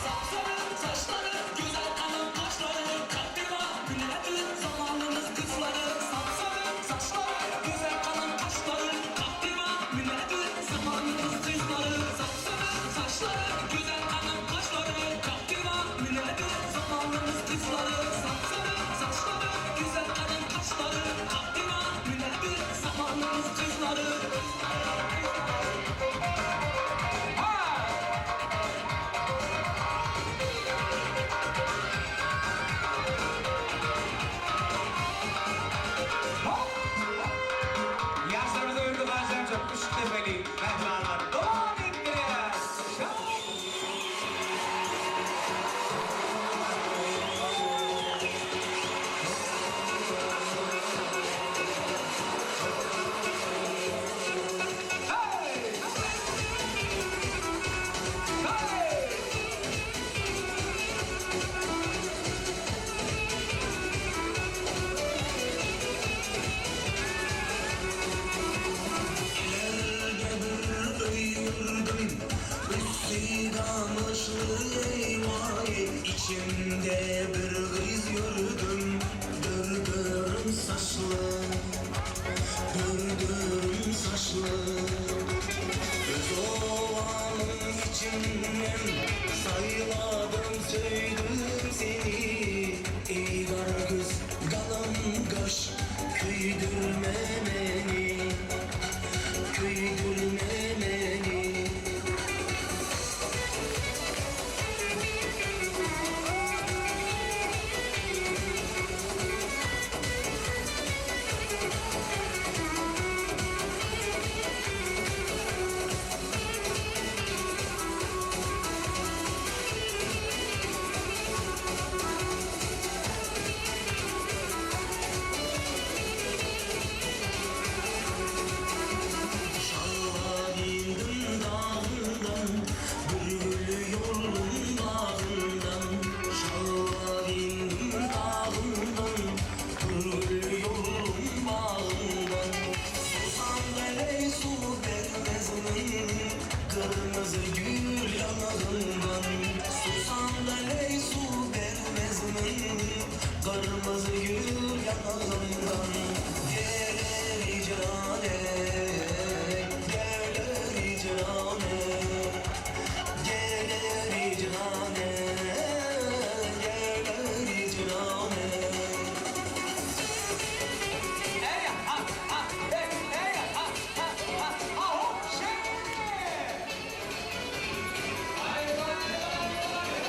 Sapsarı saçları, güzel kalan kaşları, Kaptiva münedir zamanımız kızları. Sapsarı saçları, güzel kalan kaşları, Kaptiva münedir zamanımız kızları. Sapsarı saçları, güzel kalan kaşları, Kaptiva münedir zamanımız kızları. Sapsarı saçları, güzel kalan kaşları, Kaptiva münedir zamanımız kızları. Yaşlarımıza ömrü başlar çok üç tepeli mehmanlar devam ettiler. Hey! Hey! İçimde bir kız gördüm Gördüm saçlı Gördüm saçlı Öz ovanın içinden Sayladım söyledim seni Ey kara göz kalın kaş Köydürme beni Köydürme beni Şalvar indim dağından, Bülbül yoldum bağından. Şalvar indim dağından, Bülbül yoldum bağından. Susam dere su vermez mi? Kırmızı gül yanağından. Susam dere su vermez mi? Kırmızı gül yanağından. Gelir icrane, gelir icrane, gelir icrane, gelir icrane. Hey ha ha hey hey ha ha ha ha hop şey. Haydi haydi haydi.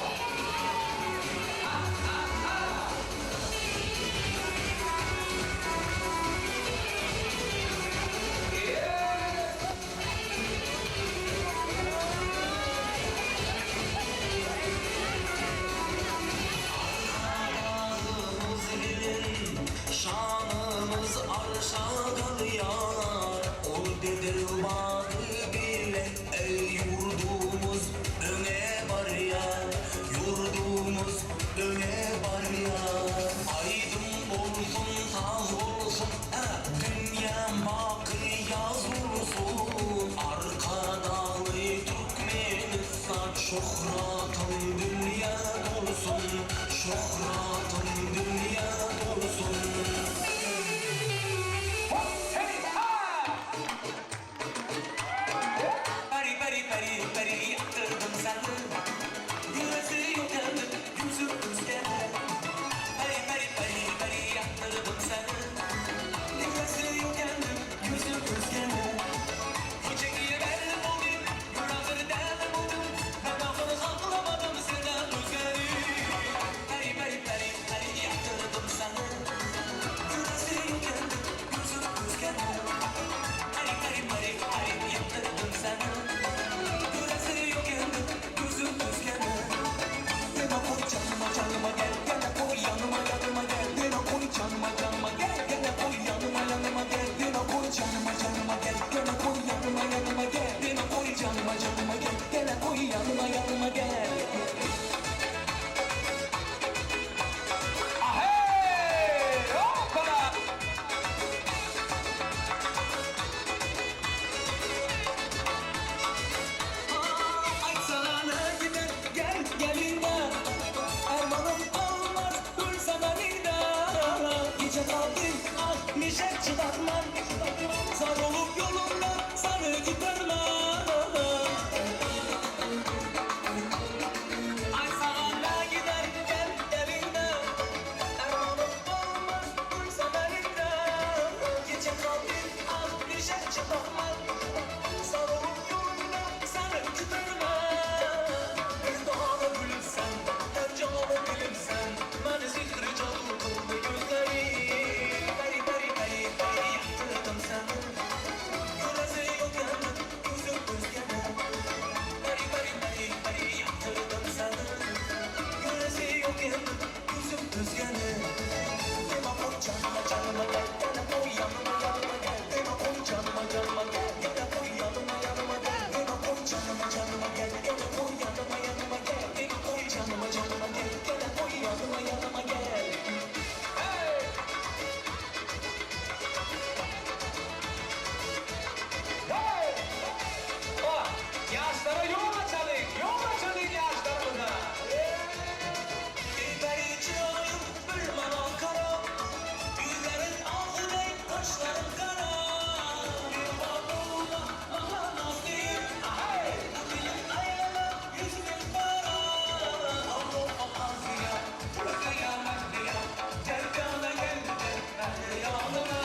Adımız bilin, şanımız arşa kalıyor. Ol dedir bağı bile, ey yurdumuz öne varya. Yurdumuz öne varya. Aydın olsun, taz olsun, dünya bakı yaz olsun. Arkadalı Türkmenistan şöhratın dünya dolsun. Şöhratın dünya dolsun. Hop hey ha. Peri peri peri peri yaktırdım seni. Gülesi yok elbet, yüzü üstte. Gece kaldım ah neşe çıdatmam Zar olup yolunda sarı giderler Ay sana ne gider gel elinde Ermanım olmaz duysa elinde Gece kaldım ah neşe çıdatmam Zar olup yolunda sarı giderler Bir daha da gülümsen Her canımı bilimsen Beni zikri cadu kıldı gözleri Peri peri peri peri yaktırdım seni Göresi yok yanım gözüm özgene Peri peri peri peri yaktırdım seni Göresi yok yanım gözüm özgene Deme koy canıma canıma gel Gel koy yanıma yanıma gel Deme koy canıma canıma gel Gel koy yanıma yanıma gel Deme koy canıma canıma gel Gel koy yanıma yanıma gel Deme koy canıma canıma gel Gel koy yanıma yanıma gel Hey! Hey! Oh, yaşlara yol açalım, yol açalım yaşlarımıza. Beri çırağım bir bana kara Yüzlerin ağzı değil kaşların kara Bir babuna bana nazlıyım Hey! Dilim ayağına yüzüm para Avrupa Asya Burası ya Mehdiya Gel cana gel gel Mehdi yanına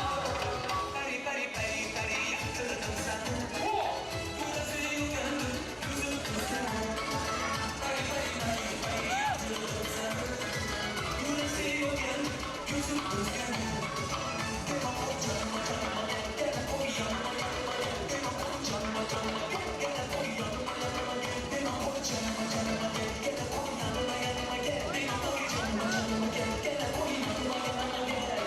Peri peri peri peri yaktırdım seni Oh! Burası yıkandı yüzüm kızardı Peri peri peri peri yaktırdım seni Burası yıkandı yüzüm kızardı Deme koy canıma canıma gel Gel koy yanıma yanıma gel Deme koy canıma canıma gel Gel koy yanıma yanıma gel Deme koy canıma canıma gel Gel koy yanıma yanıma gel Deme koy canıma canıma gel Gel koy yanıma yanıma gel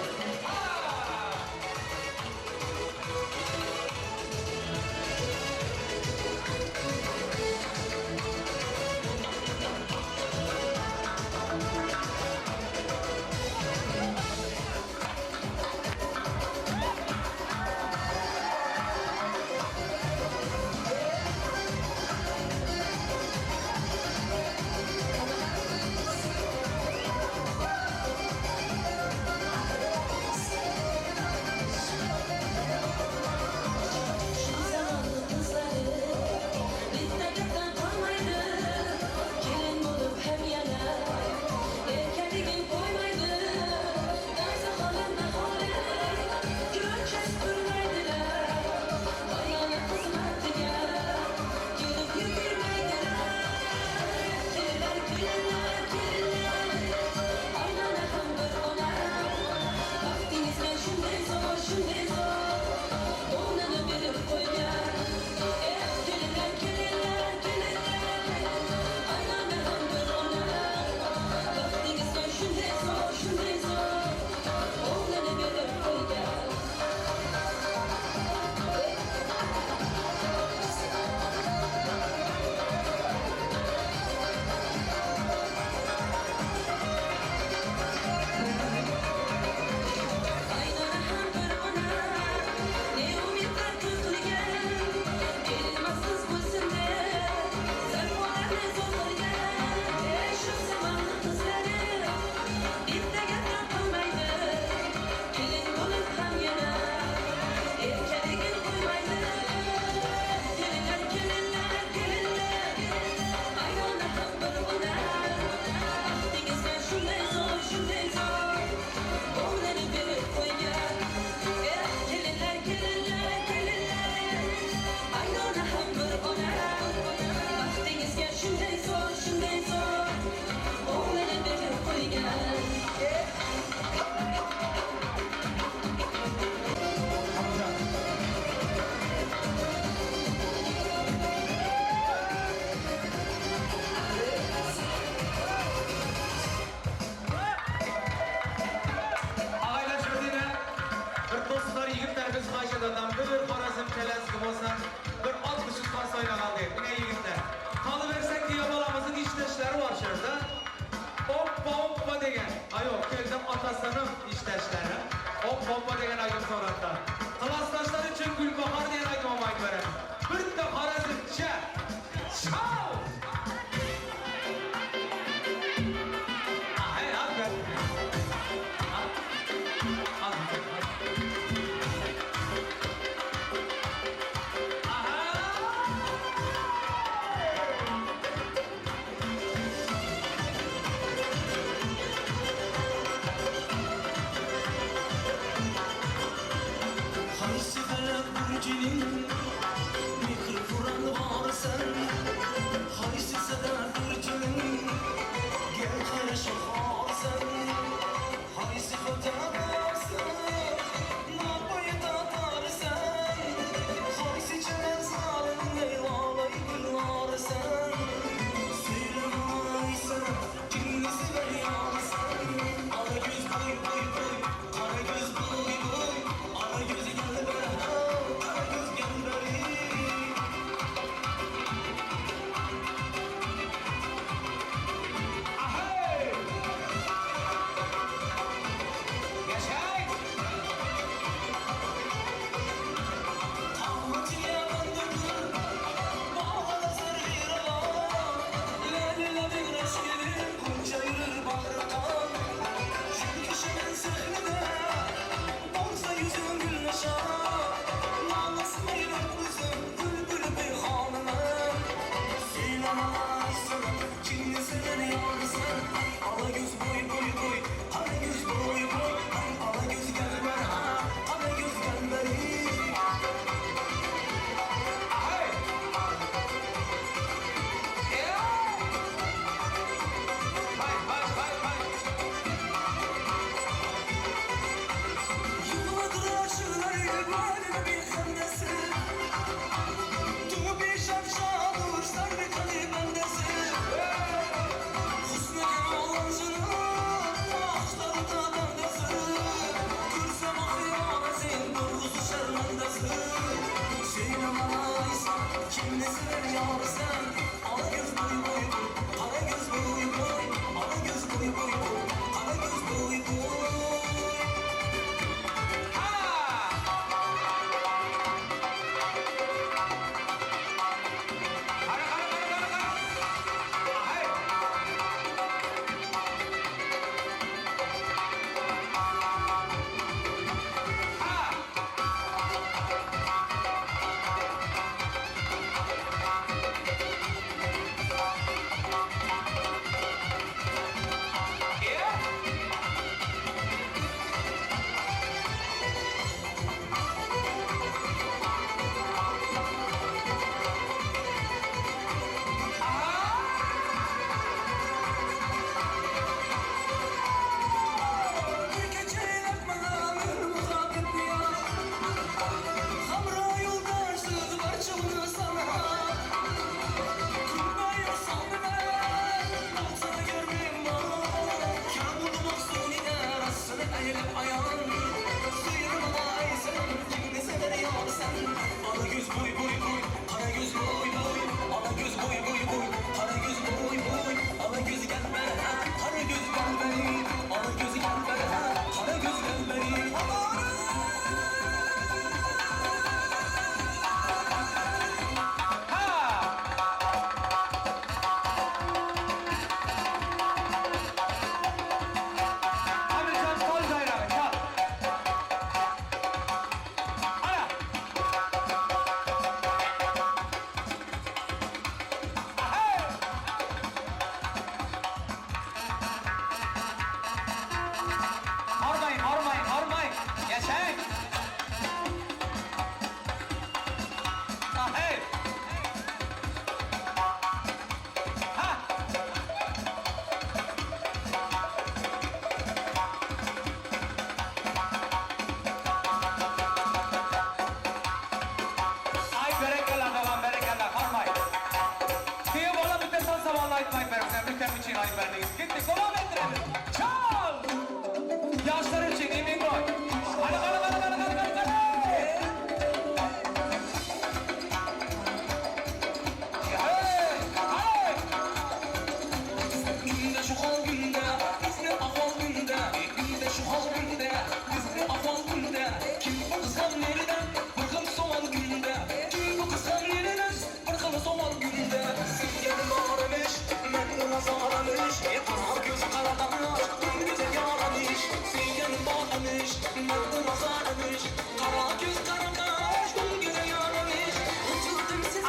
imiş, Merdi roza imiş, Kara göz kara kaş, Gün göze yar imiş. Vücudum size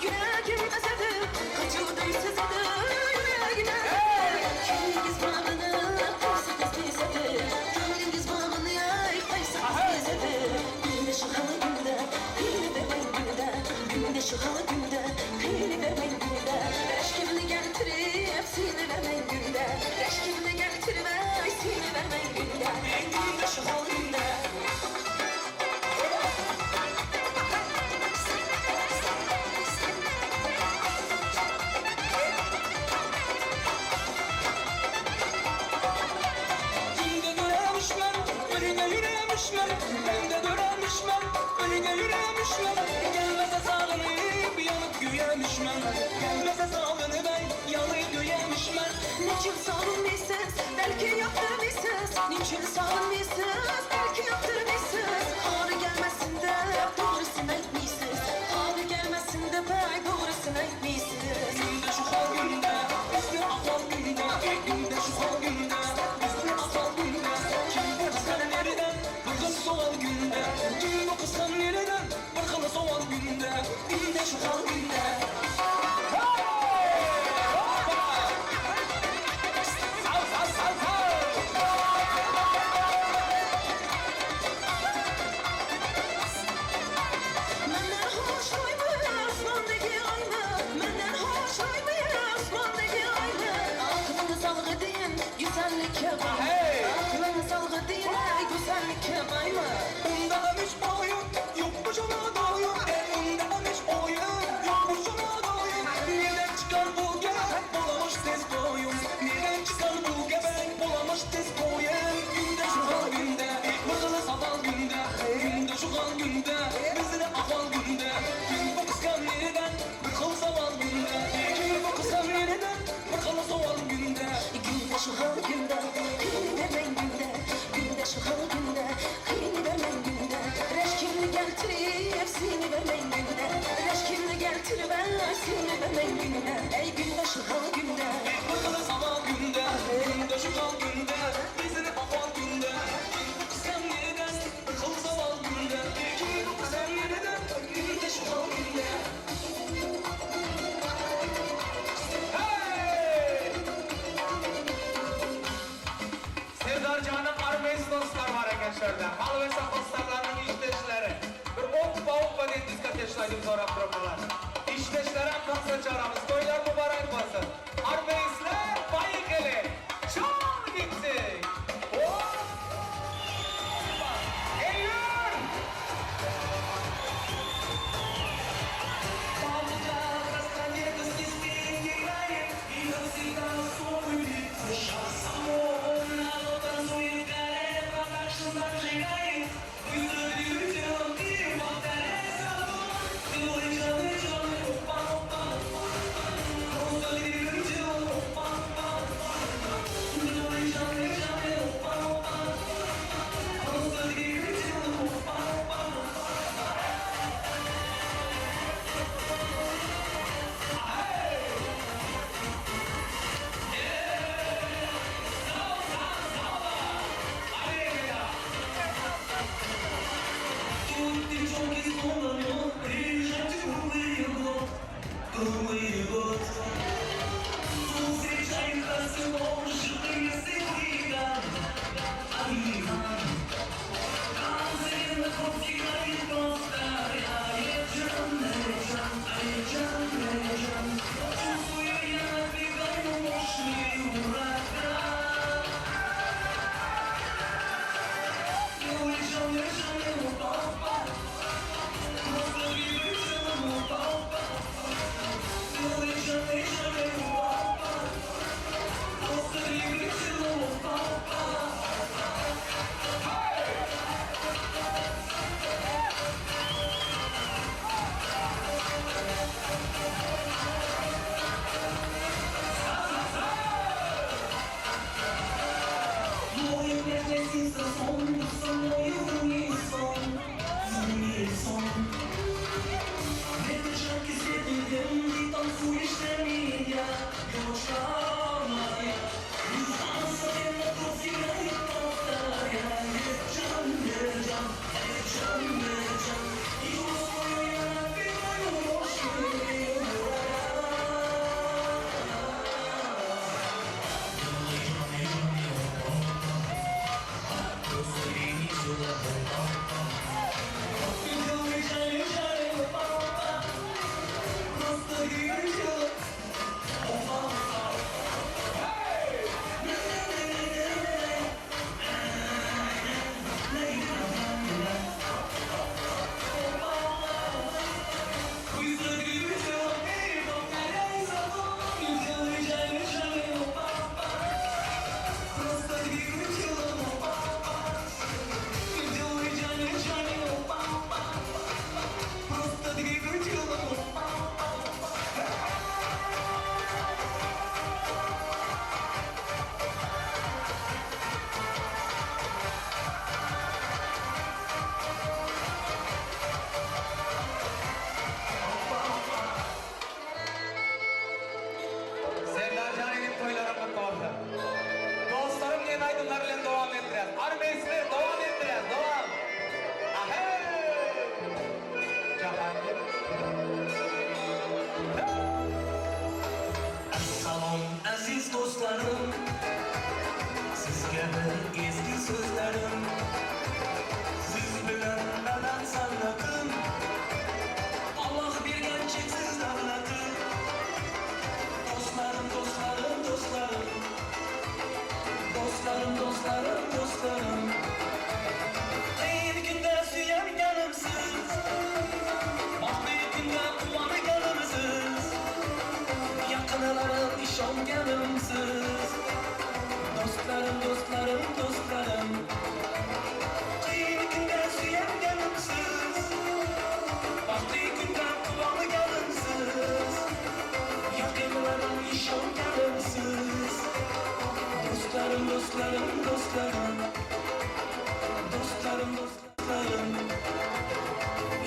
yüreğim özedi. Vücudum size yüreğim özedi. Kiminiz bağını kaysa kız bizedi. Gönlünüz bağını kaysa kız bizedi. Günde şu halı günde, hile vermeyin günde. Günde şu halı günde, hile vermeyin günde. Reşkimini getirip seni vermeyin günde. Reşkimini getirip seni vermeyin günde. Günde şu halı günde. Günde göremişmem, önüne yürüyemişmem. Ben de göremişmem, önüne yürüyemişmem. Gelmese sağını bir yanıp güyemişmem. Gelmese sağını ben yanıp güyemişmem. Niçin sağlanmıyorsunuz? Belki yaptırmıyorsunuz. Niçin sağlanmıyorsunuz? Belki yaptırmıyorsunuz. Ağrı gelmesin de doğrusunu aytmıyorsunuz. Ağrı gelmesin de pay doğrusunu aytmıyorsunuz. Günde şu hal günde, bizde ahval günde. Günde şu hal günde, bizde ahval günde. Kim bu kıskan nereden, bir kıl soğan günde. Kim bu kıskan nereden, bir kıl soğan günde. Günde şu hal günde. Sal sal sal sal. Menden hoşlayma asmandaki ayma. Menden hoşlayma asmandaki ayma. Aklını salgı deyin güzellik yapma. Hey! Aklını salgı deyin güzellik yapma. Bunda demiş oyun, yokmuş ona doyum. Bunda demiş oyun, yokmuş ona doyum. Nereden çıkar bu gebek, bulamış tez doyum. Nereden çıkar bu gebek, bulamış tez doyum. Günde şu hal günde, mırgılı sabah günde. Günde şu hal günde, bizde ahval günde. Kim bu kıskan nereden, bir kıl zaval günde. Kim bu kıskan nereden, bir kıl zaval günde. Günde şu hal günde, hini vermeyin günde. Günde şu hal günde, hini vermeyin günde. Reşkimli getirip seni vermeyin günde. Reşkimli getirip seni vermeyin günde. Ey günde şu hal günde. Mırgılı sabah günde, günde şu hal günde, bizde ahval günde. Kim bu kıskan nereden, bir kıl zaval günde. Kim bu kıskan nereden, günde şu hal günde. Hey! Serdarjanyň armeýs dostlary bar eken şerde. Hal we dostlarynyň işdeşleri. Bir oppa oppa diýip diskoteşlaýdym sorap durmalar. Işdeşler hem tansa çağıramız. Toýlar mübarek bolsun. Armeýsler baýykele. Çal gitsin. Hoppa! Geliyor! Yeah. Serdarjan inim toýlaryň gutly bolsun. Dostlarym diýen aýdymlar bilen dowam etdirýäs. Armeýsler dowam etdirýäs, dowam. Aheý! Jahangir. Assalom aziz do'stlarim Sizga bir ezgu so'zlarim Siz bilan baland san'atim Alloh bergan cheksiz davlatim Do'stlarim, do'stlarim, do'stlarim Do'stlarim, do'stlarim, do'stlarim Qiyin kunda suyanganimsiz Baxtli kunda quvonganimsiz Yaqinlarim ishonganimsiz Do'stlarim, do'stlarim, do'stlarim Qiyin kunda suyanganimsiz Baxtli kunda quvonganimsiz Yaqinlarim ishonganimsiz Do'stlarim, do'stlarim, do'stlarim Do'stlarim, do'stlarim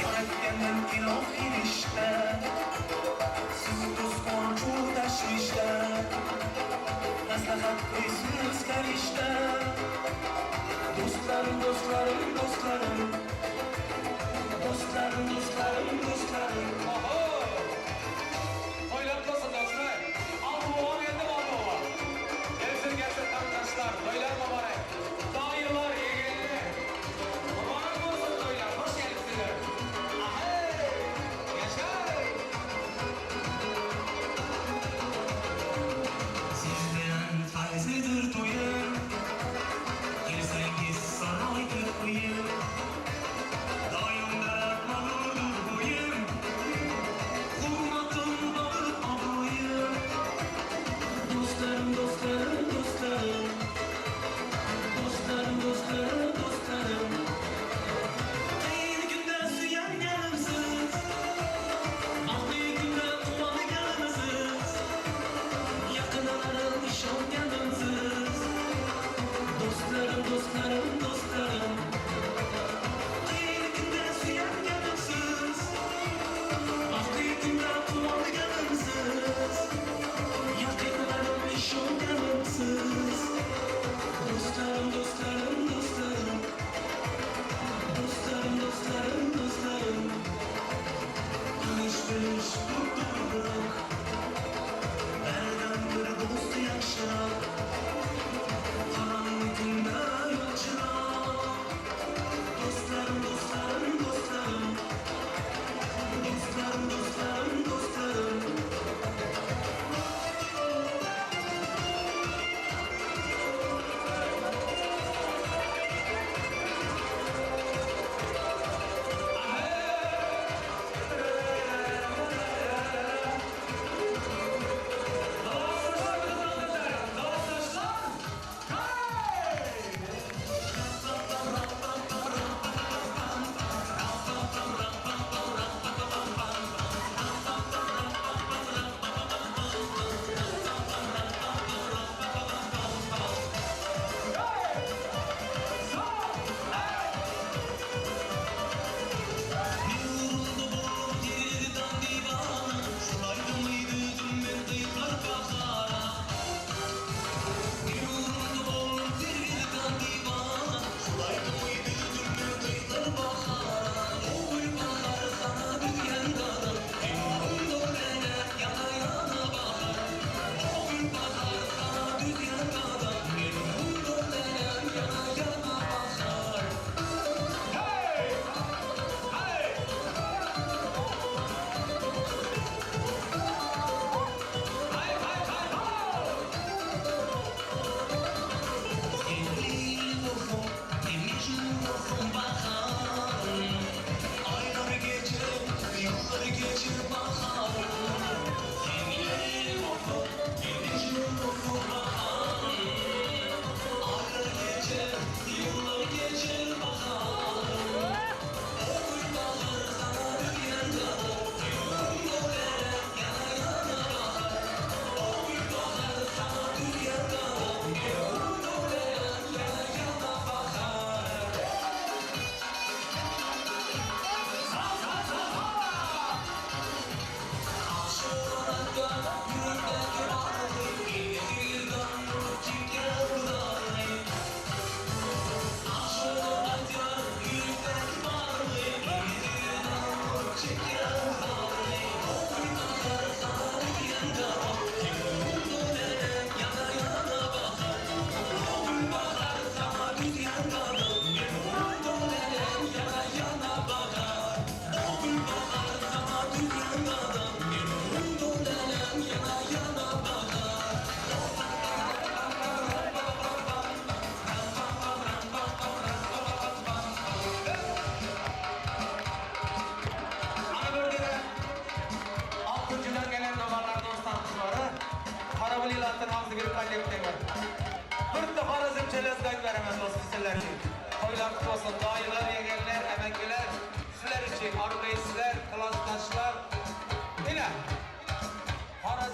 Yaratgandan ilohiy rishta Siz do'st quvonchu tashvishda Maslahat qo'ysiz farishta Do'stlarim, do'stlarim, do'stlarim Do'stlarim, do'stlarim, do'stlarim Oho! Toýlar bolsun dostlar. Aldowa geldi aldowa. Gelsin gelsin garyndaşlar. Toýlar mübarek. Daýylar, ýegenler. Mübarek bolsun toýlar. Hoş gelipsiňiz. Ahey! Ýaşa! Siz bilan fayzlidir to'yim Kelsangiz saroydir uyim Doim baland mag'rurdir bo'yim.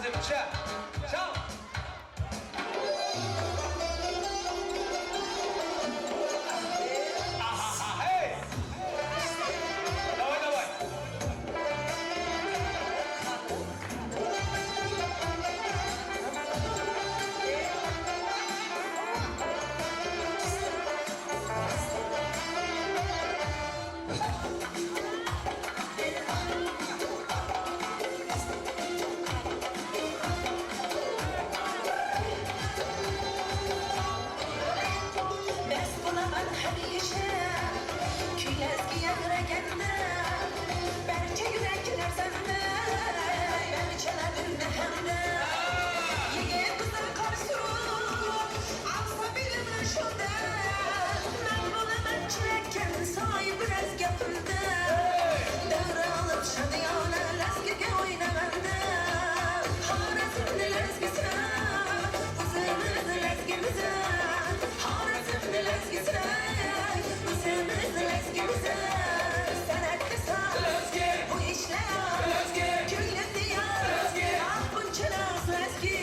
Özümçe. Çal. Aha, hey. Daway, daway. Mest bolaman hemişe, Küýlezgi ýaňraganda, Barça ýürekler sende, Barçalar hemde. Ýigit gyzyň garşy, Alsa birini şonda, Men bolaman çeken saý biraz gapymda. Döwre alyp şadyýana Lezgige oýnaganda, Horezmli lezgisi, Özümiz lezgimize, Horezmli lezgisi, Özümiz lezgimize. Senetli saz, Lezgi. Bu işler, Lezgi. Küýli diýar, Lezgi. Ah bunçalar lezgi.